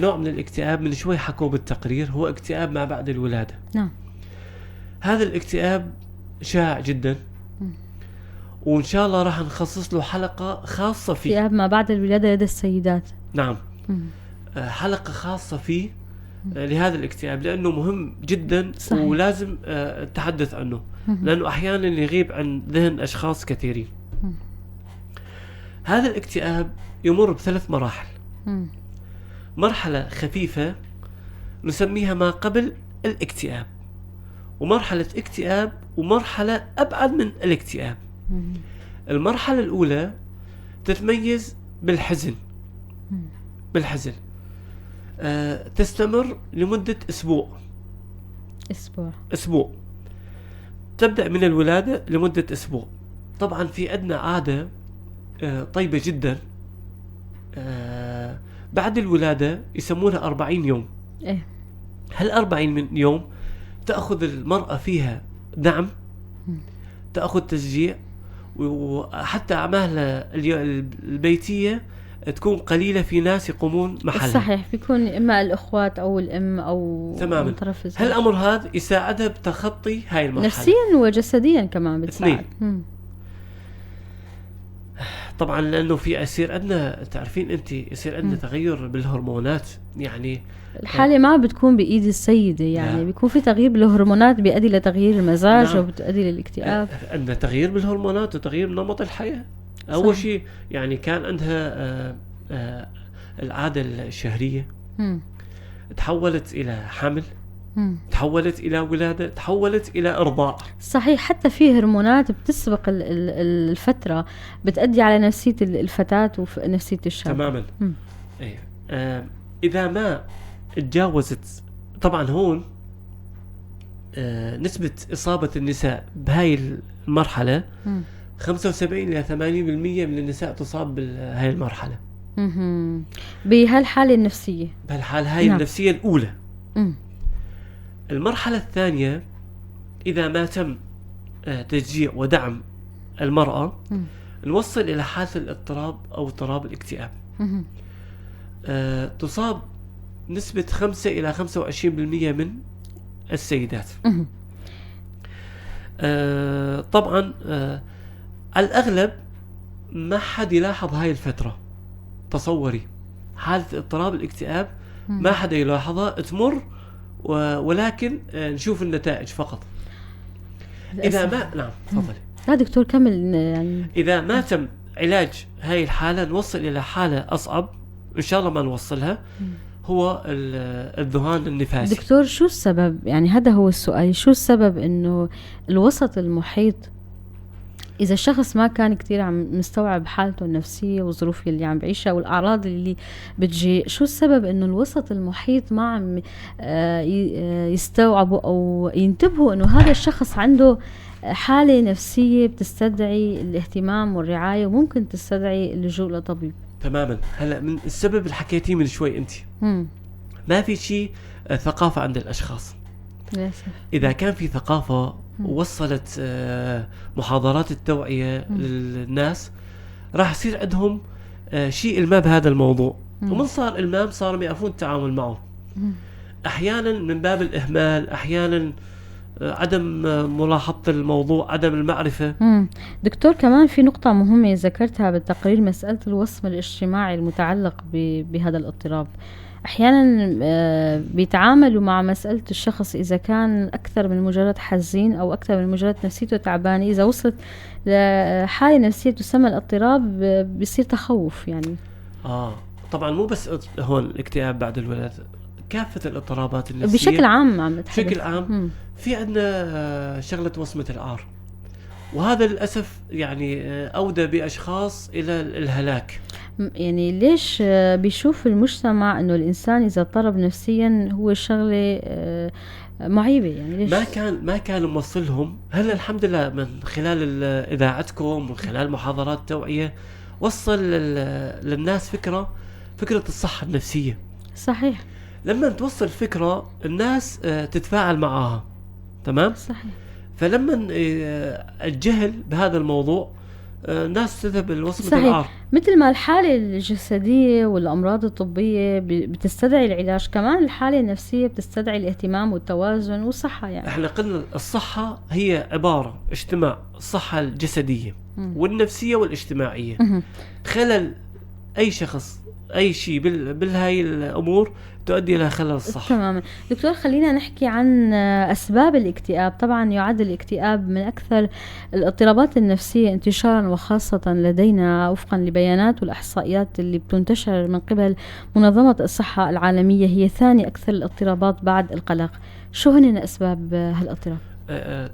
نوع من الاكتئاب من شوي حكوا بالتقرير، هو اكتئاب ما بعد الولادة. نعم. هذا الاكتئاب شائع جدا، وإن شاء الله راح نخصص له حلقة خاصة فيه. اكتئاب ما بعد الولادة لدى السيدات. نعم. حلقة خاصة فيه لهذا الاكتئاب، لأنه مهم جدا. صحيح. ولازم التحدث عنه، لأنه أحيانا يغيب عن ذهن أشخاص كثيرين. هذا الاكتئاب يمر بثلاث مراحل. مرحلة خفيفة نسميها ما قبل الاكتئاب، ومرحلة اكتئاب، ومرحلة أبعد من الاكتئاب. المرحلة الأولى تتميز بالحزن. بالحزن تستمر لمدة أسبوع. أسبوع. تبدأ من الولادة لمدة أسبوع. طبعا في عندنا عادة طيبة جدا بعد الولادة يسمونها 40 يوم. إيه؟ هال 40 يوم تأخذ المرأة فيها دعم، تأخذ تشجيع، وحتى أعمالها البيتية تكون قليلة، في ناس يقومون محلها. صحيح، بيكون إما الأخوات أو الأم أو تماما. طرف الزوج. هالأمر هذا يساعدها بتخطي هاي المرحلة نفسيا وجسديا كمان بتساعد. طبعا لأنه في يصير عندنا، تعرفين أنت، يصير عندنا تغير بالهرمونات، يعني الحالة ما بتكون بإيد السيدة، يعني لا. بيكون في تغيير بالهرمونات بيؤدي لتغيير المزاج. نعم. وبتؤدي للاكتئاب. عندنا تغيير بالهرمونات وتغيير نمط الحياة. أول شيء يعني كان عندها العادة الشهرية تحولت إلى حمل، تحولت إلى ولادة، تحولت إلى إرضاع. صحيح، حتى في هرمونات بتسبق الفترة بتأدي على نفسية الفتاة ونفسية الشاب. تماما. أيه. إذا ما تجاوزت طبعا هون نسبة إصابة النساء بهاي المرحلة 75 إلى 80% من النساء تصاب بهاي المرحلة. بهالحالة النفسية. بهالحالة هاي. نعم. النفسية الأولى. المرحلة الثانية إذا ما تم تشجيع ودعم المرأة نوصل إلى حالة الاضطراب أو اضطراب الاكتئاب. تصاب نسبة 5 إلى 25% من السيدات. طبعا على الأغلب ما حد يلاحظ هاي الفترة. تصوري حالة اضطراب الاكتئاب ما حدا يلاحظها، تمر ولكن نشوف النتائج فقط. إذا ما نعم تفضلي. لا دكتور كمل. يعني إذا ما تم علاج هاي الحالة نوصل إلى حالة أصعب إن شاء الله ما نوصلها، هو الذهان النفاسي. دكتور شو السبب؟ يعني هذا هو السؤال، شو السبب إنه الوسط المحيط إذا الشخص ما كان كتير عم مستوعب حالته النفسية والظروف اللي عم بعيشها والأعراض اللي بتجي، شو السبب إنه الوسط المحيط ما عم يستوعبوا أو ينتبهوا إنه هذا الشخص عنده حالة نفسية بتستدعي الاهتمام والرعاية وممكن تستدعي اللجوء لطبيب؟ تماما. هلا من السبب اللي حكيتيه من شوي أنت، ما في شيء ثقافة عند الأشخاص. للأسف. إذا كان في ثقافة وصلت محاضرات التوعية للناس، راح يصير عندهم شيء إلمام بهذا الموضوع. ومن صار إلمام صاروا يعرفون التعامل معه. أحيانا من باب الإهمال، أحيانا عدم ملاحظة الموضوع، عدم المعرفة. دكتور، كمان في نقطة مهمة ذكرتها بالتقرير، مسألة الوصم الاجتماعي المتعلق بهذا الاضطراب. أحيانا بيتعاملوا مع مسألة الشخص إذا كان أكثر من مجرد حزين أو أكثر من مجرد نفسيته تعبانة، إذا وصلت لحالة نفسية تسمى الاضطراب بيصير تخوف يعني. طبعا مو بس هون الاكتئاب بعد الولادة، كافة الاضطرابات النفسية بشكل عام عم نتحدث. بشكل عام. في عندنا شغلة وصمة العار، وهذا للأسف يعني أودى بأشخاص إلى الهلاك. يعني ليش بيشوف المجتمع إنه الإنسان إذا اضطرب نفسيا هو شغلة معيبة؟ يعني ليش؟ ما كان موصلهم. هلا الحمد لله من خلال إذاعتكم، من خلال محاضرات توعية، وصل للناس فكرة الصحة النفسية. صحيح. لما توصل فكرة الناس تتفاعل معها. تمام؟ صحيح. فلما الجهل بهذا الموضوع الناس تذهب لوصمة العار. مثل ما الحالة الجسدية والأمراض الطبية بتستدعي العلاج، كمان الحالة النفسية بتستدعي الاهتمام والتوازن والصحة. يعني احنا قلنا الصحة هي عبارة اجتماع الصحة الجسدية والنفسية والاجتماعية. خلل أي شخص أي شيء بالهاي الأمور تؤدي إلى خلل الصحة. تماما. دكتور، خلينا نحكي عن أسباب الاكتئاب. طبعا يعد الاكتئاب من أكثر الاضطرابات النفسية انتشارا، وخاصة لدينا وفقا لبيانات والإحصائيات اللي بتنتشر من قبل منظمة الصحة العالمية، هي ثاني أكثر الاضطرابات بعد القلق. شو هن أسباب هالاضطراب؟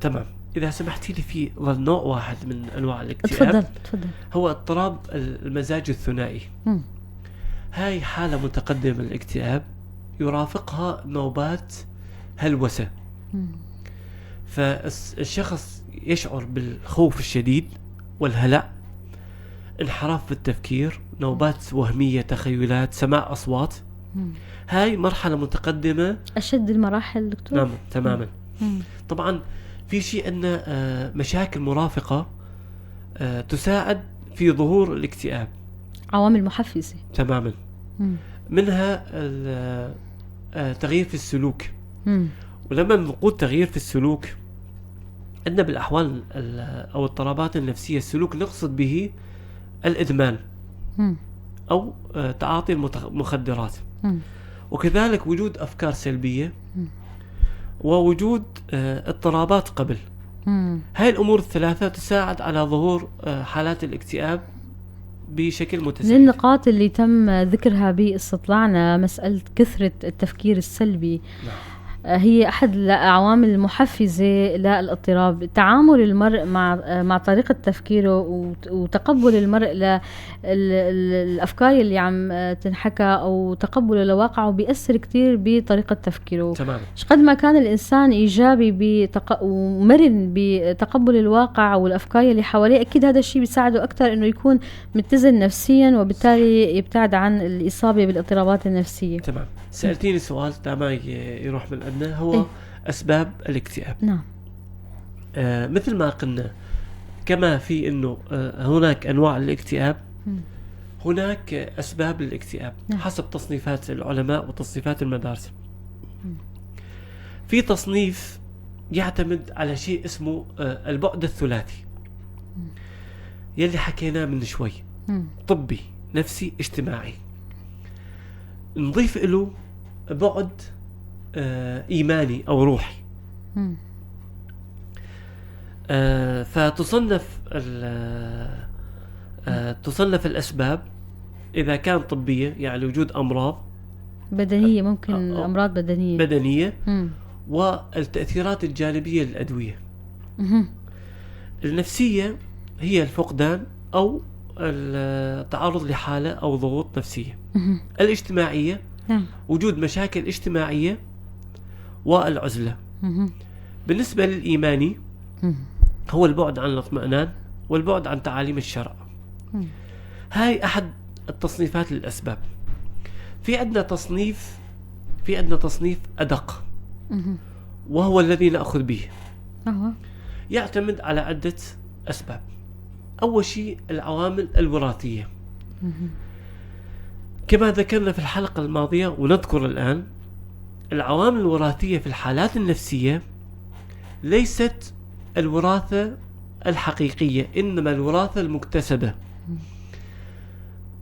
تمام. إذا سمحتي لي، في نوع واحد من أنواع الاكتئاب. تفضل. هو اضطراب المزاج الثنائي. هاي حالة متقدمة من الاكتئاب يرافقها نوبات هلوسة. فالشخص يشعر بالخوف الشديد والهلع، انحراف في التفكير، نوبات وهمية، تخيلات، سماع أصوات. هاي مرحلة متقدمة، أشد المراحل دكتور. نعم تماما. طبعا في شيء أن مشاكل مرافقة تساعد في ظهور الاكتئاب، عوامل محفزة. تماما. منها تغيير في السلوك. ولما نقول تغيير في السلوك عندنا بالأحوال أو الاضطرابات النفسية، السلوك نقصد به الإدمان أو تعاطي المخدرات، وكذلك وجود أفكار سلبية، ووجود اضطرابات قبل. هاي الأمور الثلاثة تساعد على ظهور حالات الاكتئاب بشكل متسارع. من النقاط اللي تم ذكرها باستطلاعنا مسألة كثرة التفكير السلبي. نعم. هي أحد العوامل المحفزة للاضطراب. تعامل المرء مع طريقة تفكيره وتقبل المرء للأفكار اللي عم تنحكى أو تقبله لواقعه بيأثر كتير بطريقة تفكيره. تمام. قد ما كان الإنسان إيجابي ومرن بتقبل الواقع والأفكار اللي حواليه، أكيد هذا الشيء بيساعده أكتر إنه يكون متزن نفسيا، وبالتالي يبتعد عن الإصابة بالاضطرابات النفسية. تمام. سألتيني سؤال ما يروح من عندنا، هو إيه؟ أسباب الاكتئاب. نعم. مثل ما قلنا، كما في أنه هناك أنواع الاكتئاب، هناك أسباب الاكتئاب. نعم. حسب تصنيفات العلماء وتصنيفات المدارس. في تصنيف يعتمد على شيء اسمه البعد الثلاثي يلي حكيناه من شوي، طبي، نفسي، اجتماعي. نضيف له بعد إيماني أو روحي. فتصنف تصنف الأسباب إذا كان طبية، يعني وجود أمراض بدنية، ممكن أمراض بدنية والتأثيرات الجانبية للأدوية. النفسية هي الفقدان أو التعرض لحالة أو ضغوط نفسية. الاجتماعية نعم. وجود مشاكل اجتماعية والعزلة. بالنسبة للإيماني هو البعد عن الاطمئنان والبعد عن تعاليم الشرع. هاي أحد التصنيفات للأسباب. في عندنا تصنيف في عندنا تصنيف أدق، وهو الذي نأخذ به. يعتمد على عدة أسباب. أول شيء العوامل الوراثية. كما ذكرنا في الحلقة الماضية ونذكر الآن، العوامل الوراثية في الحالات النفسية ليست الوراثة الحقيقية، إنما الوراثة المكتسبة.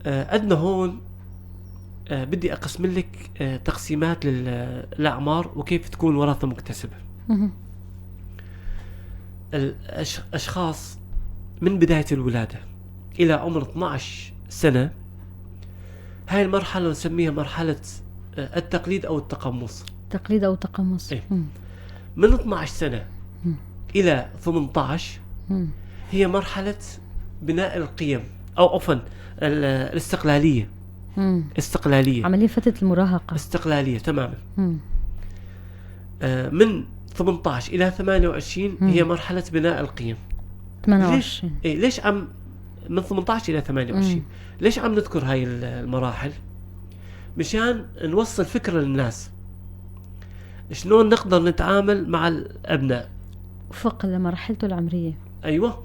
عندنا هون بدي أقسم لك تقسيمات للأعمار وكيف تكون وراثة مكتسبة. الأشخاص من بداية الولادة إلى عمر 12 سنة، هاي المرحلة نسميها مرحلة التقليد أو التقمص. تقليد أو تقمص. إيه؟ من 12 سنة إلى 18 هي مرحلة بناء القيم، أو عفوا الاستقلالية. استقلالية، عملية فترة المراهقة، استقلالية تماما. من 18 إلى 28 هي مرحلة بناء القيم. 28. ليش, ليش عم من 18 إلى 28 ليش عم نذكر هاي المراحل؟ مشان نوصل فكرة للناس شلون نقدر نتعامل مع الأبناء وفق لمرحلته العمرية. أيوة.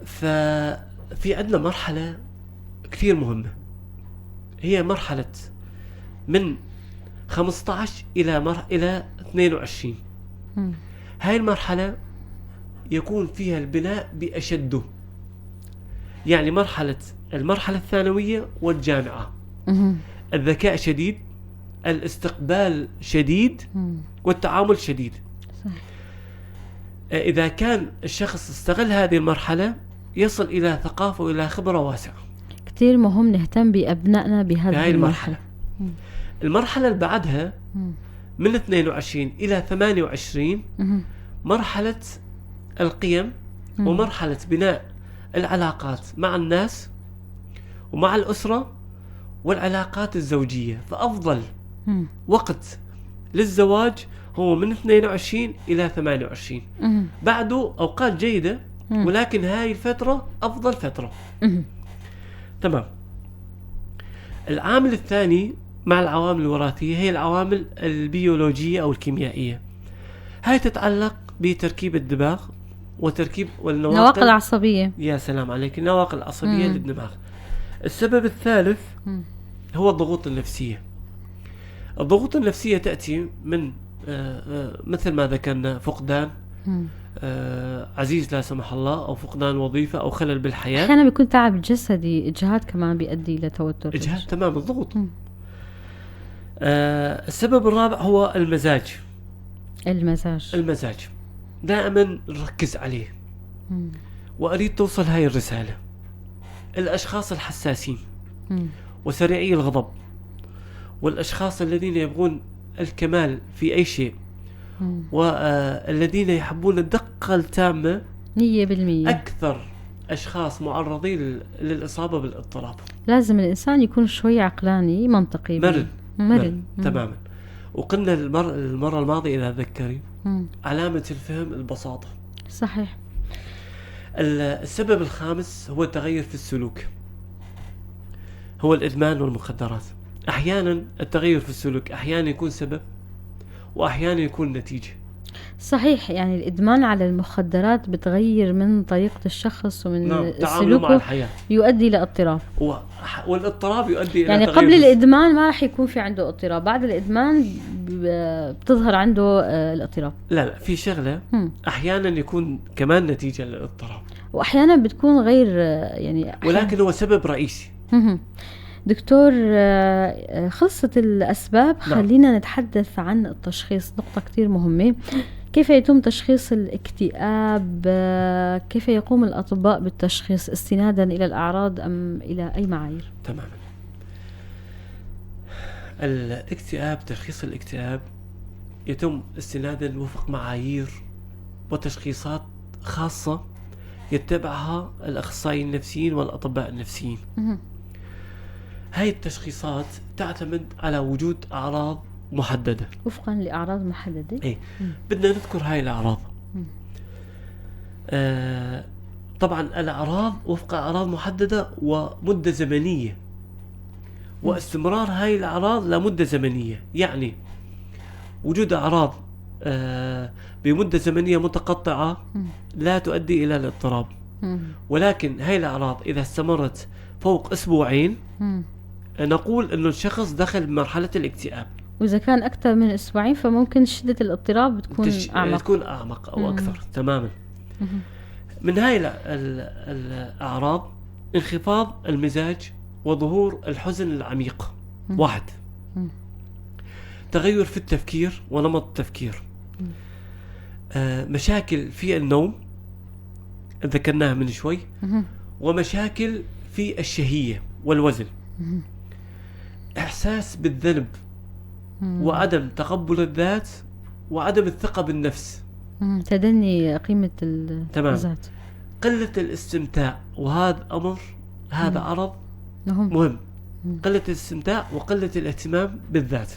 ففي عندنا مرحلة كثير مهمة، هي مرحلة من 15 إلى 22. هاي المرحلة يكون فيها البناء بأشده، يعني المرحلة الثانوية والجامعة. الذكاء شديد، الاستقبال شديد، والتعامل شديد. صحيح. إذا كان الشخص استغل هذه المرحلة يصل إلى ثقافة وإلى خبرة واسعة. كتير مهم نهتم بأبنائنا بهذه المرحلة. المرحلة اللي بعدها من 22 إلى 28 مرحلة القيم ومرحلة بناء العلاقات مع الناس ومع الأسرة والعلاقات الزوجية. فأفضل وقت للزواج هو من 22 إلى 28. بعده أوقات جيدة، ولكن هاي الفترة أفضل فترة. تمام. العامل الثاني مع العوامل الوراثية هي العوامل البيولوجية أو الكيميائية. هاي تتعلق بتركيب الدماغ وتركيب والنواقل العصبية. يا سلام عليك، النواقل العصبية للدماغ. السبب الثالث هو الضغوط النفسية. الضغوط النفسية تأتي من مثل ما ذكرنا فقدان عزيز لا سمح الله، أو فقدان وظيفة، أو خلل بالحياة. أحيانا بيكون تعب جسدي، إجهاد كمان بيؤدي إلى توتر. إجهاد، تمام، الضغوط. السبب الرابع هو المزاج. المزاج دائما نركز عليه. وأريد توصل هاي الرسالة. الأشخاص الحساسين وسريعي الغضب، والأشخاص الذين يبغون الكمال في أي شيء، والذين يحبون الدقة التامة 100%، أكثر أشخاص معرضين للإصابة بالاضطراب. لازم الإنسان يكون شوي عقلاني، منطقي، مرن. تماما. وقلنا المرة الماضية إذا ذكري علامة الفهم البساطة. صحيح. السبب الخامس هو التغير في السلوك، هو الإدمان والمخدرات. أحيانا التغير في السلوك أحيانا يكون سبب وأحيانا يكون نتيجة. صحيح، يعني الإدمان على المخدرات بتغير من طريقة الشخص ومن تعامله مع الحياة، يؤدي إلى اضطراب، والاضطراب يؤدي إلى يعني قبل الإدمان ما راح يكون في عنده اضطراب، بعد الإدمان بتظهر عنده الاضطراب. لا في شغلة أحيانا يكون كمان نتيجة للاضطراب، وأحيانا بتكون غير يعني ولكن هو سبب رئيسي. دكتور، خلصت الأسباب. نعم. خلينا نتحدث عن التشخيص، نقطة كتير مهمة. كيف يتم تشخيص الاكتئاب؟ كيف يقوم الأطباء بالتشخيص استنادا إلى الأعراض أم إلى أي معايير؟ تماما. الاكتئاب، تشخيص الاكتئاب يتم استنادا وفق معايير وتشخيصات خاصة يتبعها الأخصائيين النفسيين والأطباء النفسيين. هاي التشخيصات تعتمد على وجود أعراض محددة، وفقا لأعراض محددة. إيه. بدنا نذكر هاي الأعراض. طبعا الأعراض وفق أعراض محددة ومدة زمنية، واستمرار هاي الأعراض لمدة زمنية، يعني وجود أعراض بمدة زمنية متقطعة لا تؤدي إلى الاضطراب، ولكن هاي الأعراض إذا استمرت فوق أسبوعين نقول إنه الشخص دخل بمرحلة الاكتئاب. وإذا كان أكثر من أسبوعين فممكن شدة الاضطراب بتكون أعمق، تكون أعمق أو أكثر. تماما. من هاي الأعراض انخفاض المزاج وظهور الحزن العميق. واحد. تغير في التفكير ونمط التفكير. مشاكل في النوم ذكرناها من شوي، ومشاكل في الشهية والوزن. إحساس بالذنب وعدم تقبل الذات وعدم الثقة بالنفس، تدني قيمة الذات. قلة الاستمتاع، وهذا أمر، هذا عرض مهم. قلة الاستمتاع وقلة الاهتمام بالذات.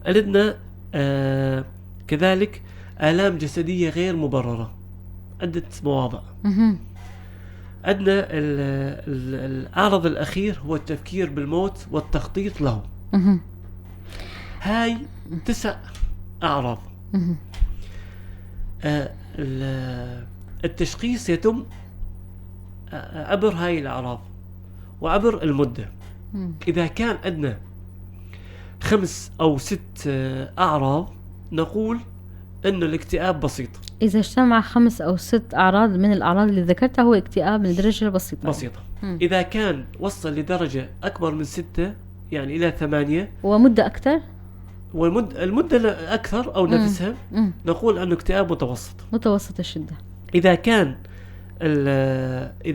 عندنا كذلك آلام جسدية غير مبررة، عدة مواضع. عندنا العرض الأخير هو التفكير بالموت والتخطيط له. هاي 9 أعراض. التشخيص يتم عبر هاي الأعراض وعبر المدة. إذا كان عندنا 5 أو 6 أعراض نقول إنه الاكتئاب بسيط. إذا اجتمع 5 أو 6 أعراض من الأعراض اللي ذكرتها هو اكتئاب من درجة بسيطة. بسيطة. إذا كان وصل لدرجة أكبر من 6، يعني إلى 8 ومدة أكثر، والمدة أكثر أو نفسها، نقول أنه اكتئاب متوسط، متوسط الشدة. إذا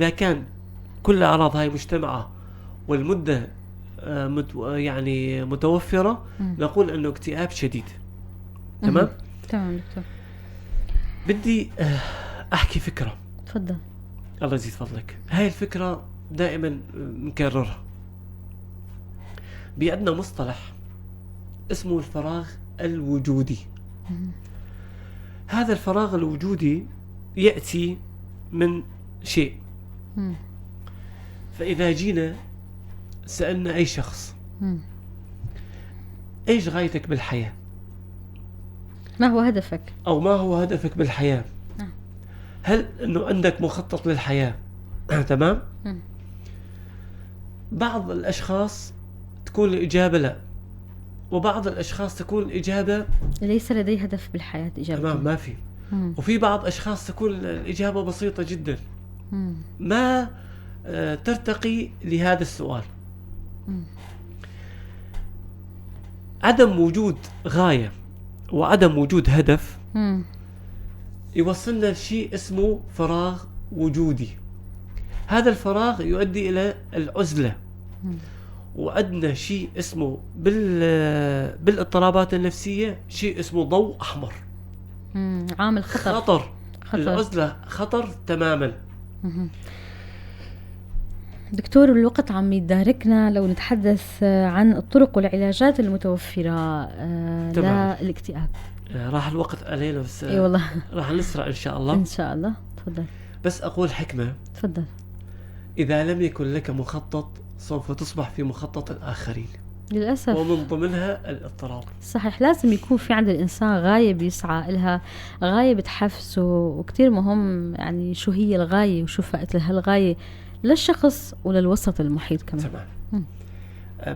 كان كل الأعراض هاي مجتمعة والمدة يعني متوفرة، نقول أنه اكتئاب شديد. تمام؟ تمام دكتور. بدي أحكي فكرة. تفضل. الله يزيد فضلك. هاي الفكرة دائما نكررها. عندنا مصطلح اسمه الفراغ الوجودي. هذا الفراغ الوجودي يأتي من شيء. فإذا جينا سألنا أي شخص إيش غايتك بالحياة؟ ما هو هدفك؟ أو ما هو هدفك بالحياة؟ هل أنه عندك مخطط للحياة؟ تمام؟ بعض الأشخاص تكون الإجابة لا، وبعض الأشخاص تكون الإجابة ليس لدي هدف بالحياة. إجابة تمام، ما في. وفي بعض أشخاص تكون الإجابة بسيطة جدا، ما ترتقي لهذا السؤال. عدم وجود غاية وعدم وجود هدف يوصلنا لشيء اسمه فراغ وجودي. هذا الفراغ يؤدي إلى العزلة. وعندنا شيء اسمه بالاضطرابات النفسية شيء اسمه ضوء أحمر. عامل خطر. العزلة خطر تماما. دكتور، الوقت عم يداركنا. لو نتحدث عن الطرق والعلاجات المتوفرة للاكتئاب. راح الوقت علينا بس. اي والله راح نسرع ان شاء الله. ان شاء الله. تفضل. بس اقول حكمة. تفضل. اذا لم يكن لك مخطط سوف تصبح في مخطط الآخرين للأسف، ومن ضمنها الاضطراب. صحيح، لازم يكون في عند الإنسان غاية بيسعى لها، غاية بتحفزه، وكتير مهم يعني شو هي الغاية وشو فائدة هالغاية للشخص وللوسط المحيط كمان. تمام.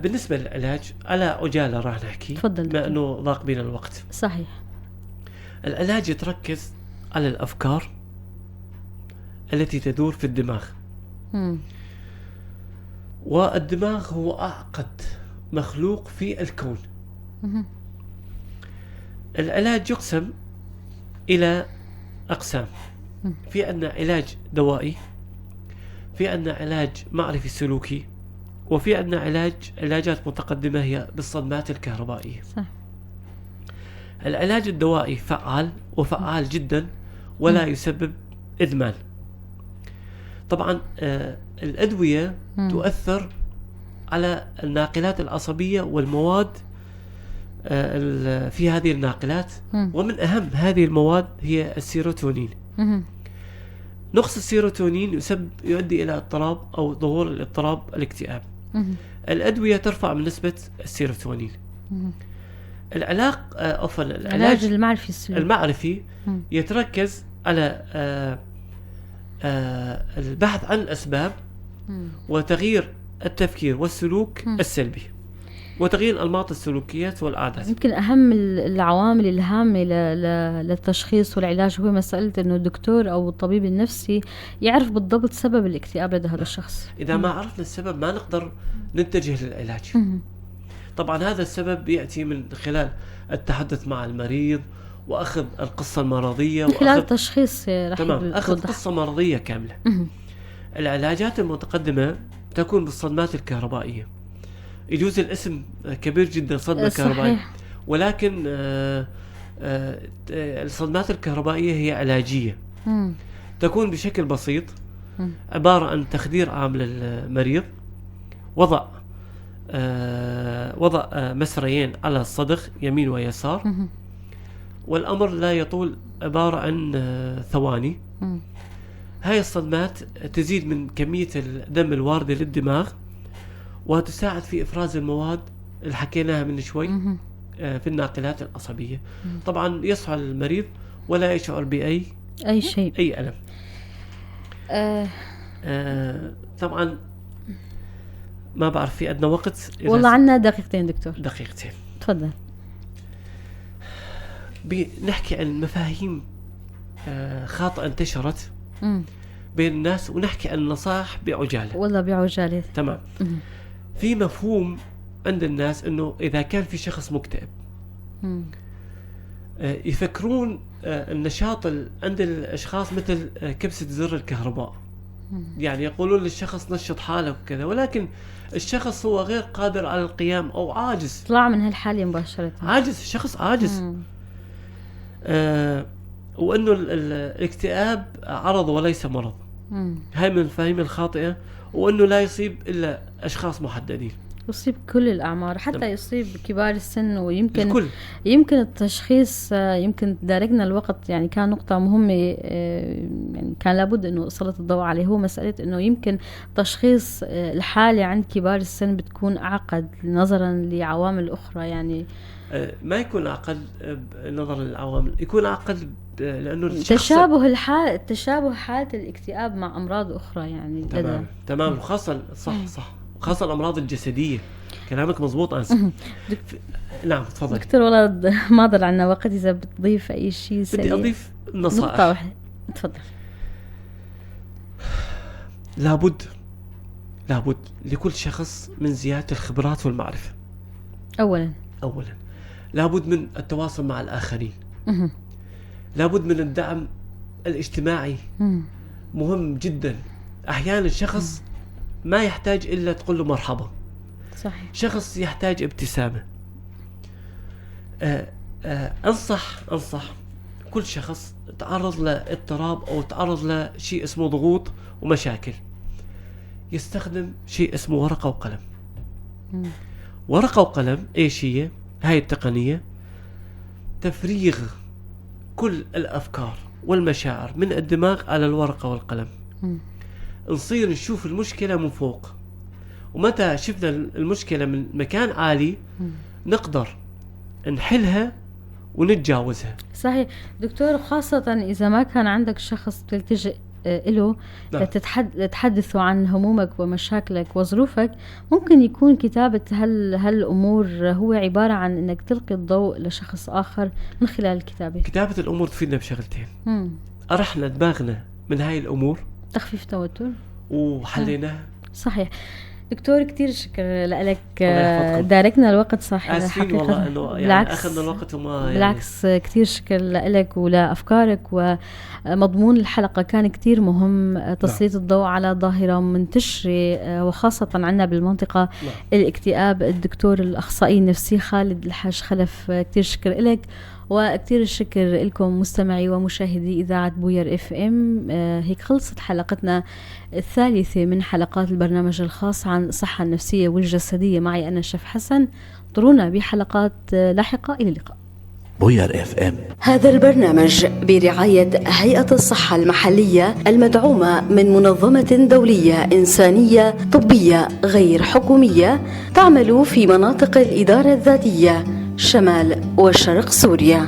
بالنسبة للعلاج على عجالة راح نحكي. تفضل. بما أنه ضاق بنا الوقت. صحيح. العلاج يتركز على الأفكار التي تدور في الدماغ. والدماغ هو أعقد مخلوق في الكون. العلاج يقسم إلى أقسام. في عندنا علاج دوائي، في عندنا علاج معرفي سلوكي، وفي عندنا علاجات متقدمة هي بالصدمات الكهربائية. صح. العلاج الدوائي فعال وفعال جدا ولا يسبب إدمان. طبعا الأدوية تؤثر على الناقلات العصبية والمواد في هذه الناقلات، ومن أهم هذه المواد هي السيروتونين. نقص السيروتونين يؤدي إلى اضطراب أو ظهور الاضطراب الاكتئاب. الأدوية ترفع من نسبة السيروتونين. العلاج المعرفي السلوكي. المعرفي يتركز على البحث عن الأسباب وتغيير التفكير والسلوك السلبي وتغيير أنماط السلوكيات والعادات. يمكن أهم العوامل الهامة للتشخيص والعلاج هو مسألة أنه الدكتور أو الطبيب النفسي يعرف بالضبط سبب الاكتئاب لدى هذا الشخص. إذا ما عرفنا السبب ما نقدر نتجه للعلاج. طبعا هذا السبب يأتي من خلال التحدث مع المريض وأخذ القصة المرضية، من خلال تشخيص. تمام، أخذ قصة مرضية كاملة. العلاجات المتقدمة تكون بالصدمات الكهربائية. يجوز الاسم كبير جدا، صدمة كهربائية، ولكن الصدمات الكهربائية هي علاجية. تكون بشكل بسيط، عبارة عن تخدير عام للمريض، وضع مسريين على الصدغ يمين ويسار، والأمر لا يطول، عبارة عن ثواني. هاي الصدمات تزيد من كمية الدم الواردة للدماغ وتساعد في إفراز المواد اللي حكيناها من شوي في الناقلات العصبية. طبعا يصحى المريض ولا يشعر بأي شيء، أي ألم. طبعا ما بعرف في أدنى وقت. والله عنا دقيقتين دكتور. دقيقتين، تفضل. بنحكي عن مفاهيم خاطئة انتشرت بين الناس، ونحكي عن النصائح بعجالة. والله بعجالة، تمام. في مفهوم عند الناس إنه إذا كان في شخص مكتئب يفكرون النشاط عند الأشخاص مثل كبسة زر الكهرباء. يعني يقولون للشخص نشط حالك وكذا، ولكن الشخص هو غير قادر على القيام أو عاجز، طلع من هالحالة مباشرة، عاجز، الشخص عاجز. وأنه الاكتئاب عرض وليس مرض. هاي من المفاهيم الخاطئة، وأنه لا يصيب إلا أشخاص محددين، يصيب كل الأعمار، حتى يصيب كبار السن. ويمكن الكل. يمكن التشخيص، يمكن تداركنا الوقت، يعني كان نقطة مهمة، يعني كان لابد أنه سلط الضوء عليه، هو مسألة أنه يمكن تشخيص الحالة عند كبار السن بتكون أعقد نظرا لعوامل أخرى. يعني ما يكون أعقد نظرا للعوامل، يكون أعقد لأنه تشابه الحال، تشابه حالة الاكتئاب مع أمراض أخرى يعني. تمام تمام، وخاصة صح خاصة الأمراض الجسدية. كلامك مزبوط أنس. نعم تفضل دكتور. والله ما ضل عنا وقت، إذا بتضيف أي شيء سريع. بدي أضيف نصائح، نقطة واحدة، تفضل. لابد لكل شخص من زيادة الخبرات والمعرفة أولا لابد من التواصل مع الآخرين. لابد من الدعم الاجتماعي، مهم جدا. أحيانا الشخص ما يحتاج إلا تقول له مرحبا، صحيح. شخص يحتاج ابتسامة. أنصح كل شخص تعرض لاضطراب أو تعرض لشيء اسمه ضغوط ومشاكل يستخدم شيء اسمه ورقة وقلم. ورقة وقلم إيش هي؟ هاي التقنية تفريغ كل الأفكار والمشاعر من الدماغ على الورقة والقلم. نصير نشوف المشكلة من فوق، ومتى شفنا المشكلة من مكان عالي نقدر نحلها ونتجاوزها. صحيح دكتور، خاصة إذا ما كان عندك شخص تلتجئ له لتحدثوا عن همومك ومشاكلك وظروفك، ممكن يكون كتابة هالأمور هو عبارة عن أنك تلقي الضوء لشخص آخر من خلال الكتابة. كتابة الأمور تفيدنا بشغلتين، أرحنا دماغنا من هاي الأمور، تخفيف توتر، وحليناها. صحيح دكتور، كتير شكر لك، داركنا الوقت. صح، آسفين والله إنه يعني أخذنا الوقت وما يعني. بالعكس، كتير شكر لك ولأفكارك، ومضمون الحلقة كان كتير مهم، تسليط الضوء على ظاهرة منتشرة وخاصة عنا بالمنطقة، الاكتئاب. الدكتور الأخصائي النفسي خالد الحاج خلف، كتير شكر لك، وكتير الشكر لكم مستمعي ومشاهدي إذاعة بوير FM. هيك خلصت حلقتنا الثالثة من حلقات البرنامج الخاص عن الصحة النفسية والجسدية. معي أنا شف حسن، انطرونا بحلقات لاحقة. إلى اللقاء. بوير FM. هذا البرنامج برعاية هيئة الصحة المحلية المدعومة من منظمة دولية إنسانية طبية غير حكومية تعمل في مناطق الإدارة الذاتية شمال وشرق سوريا.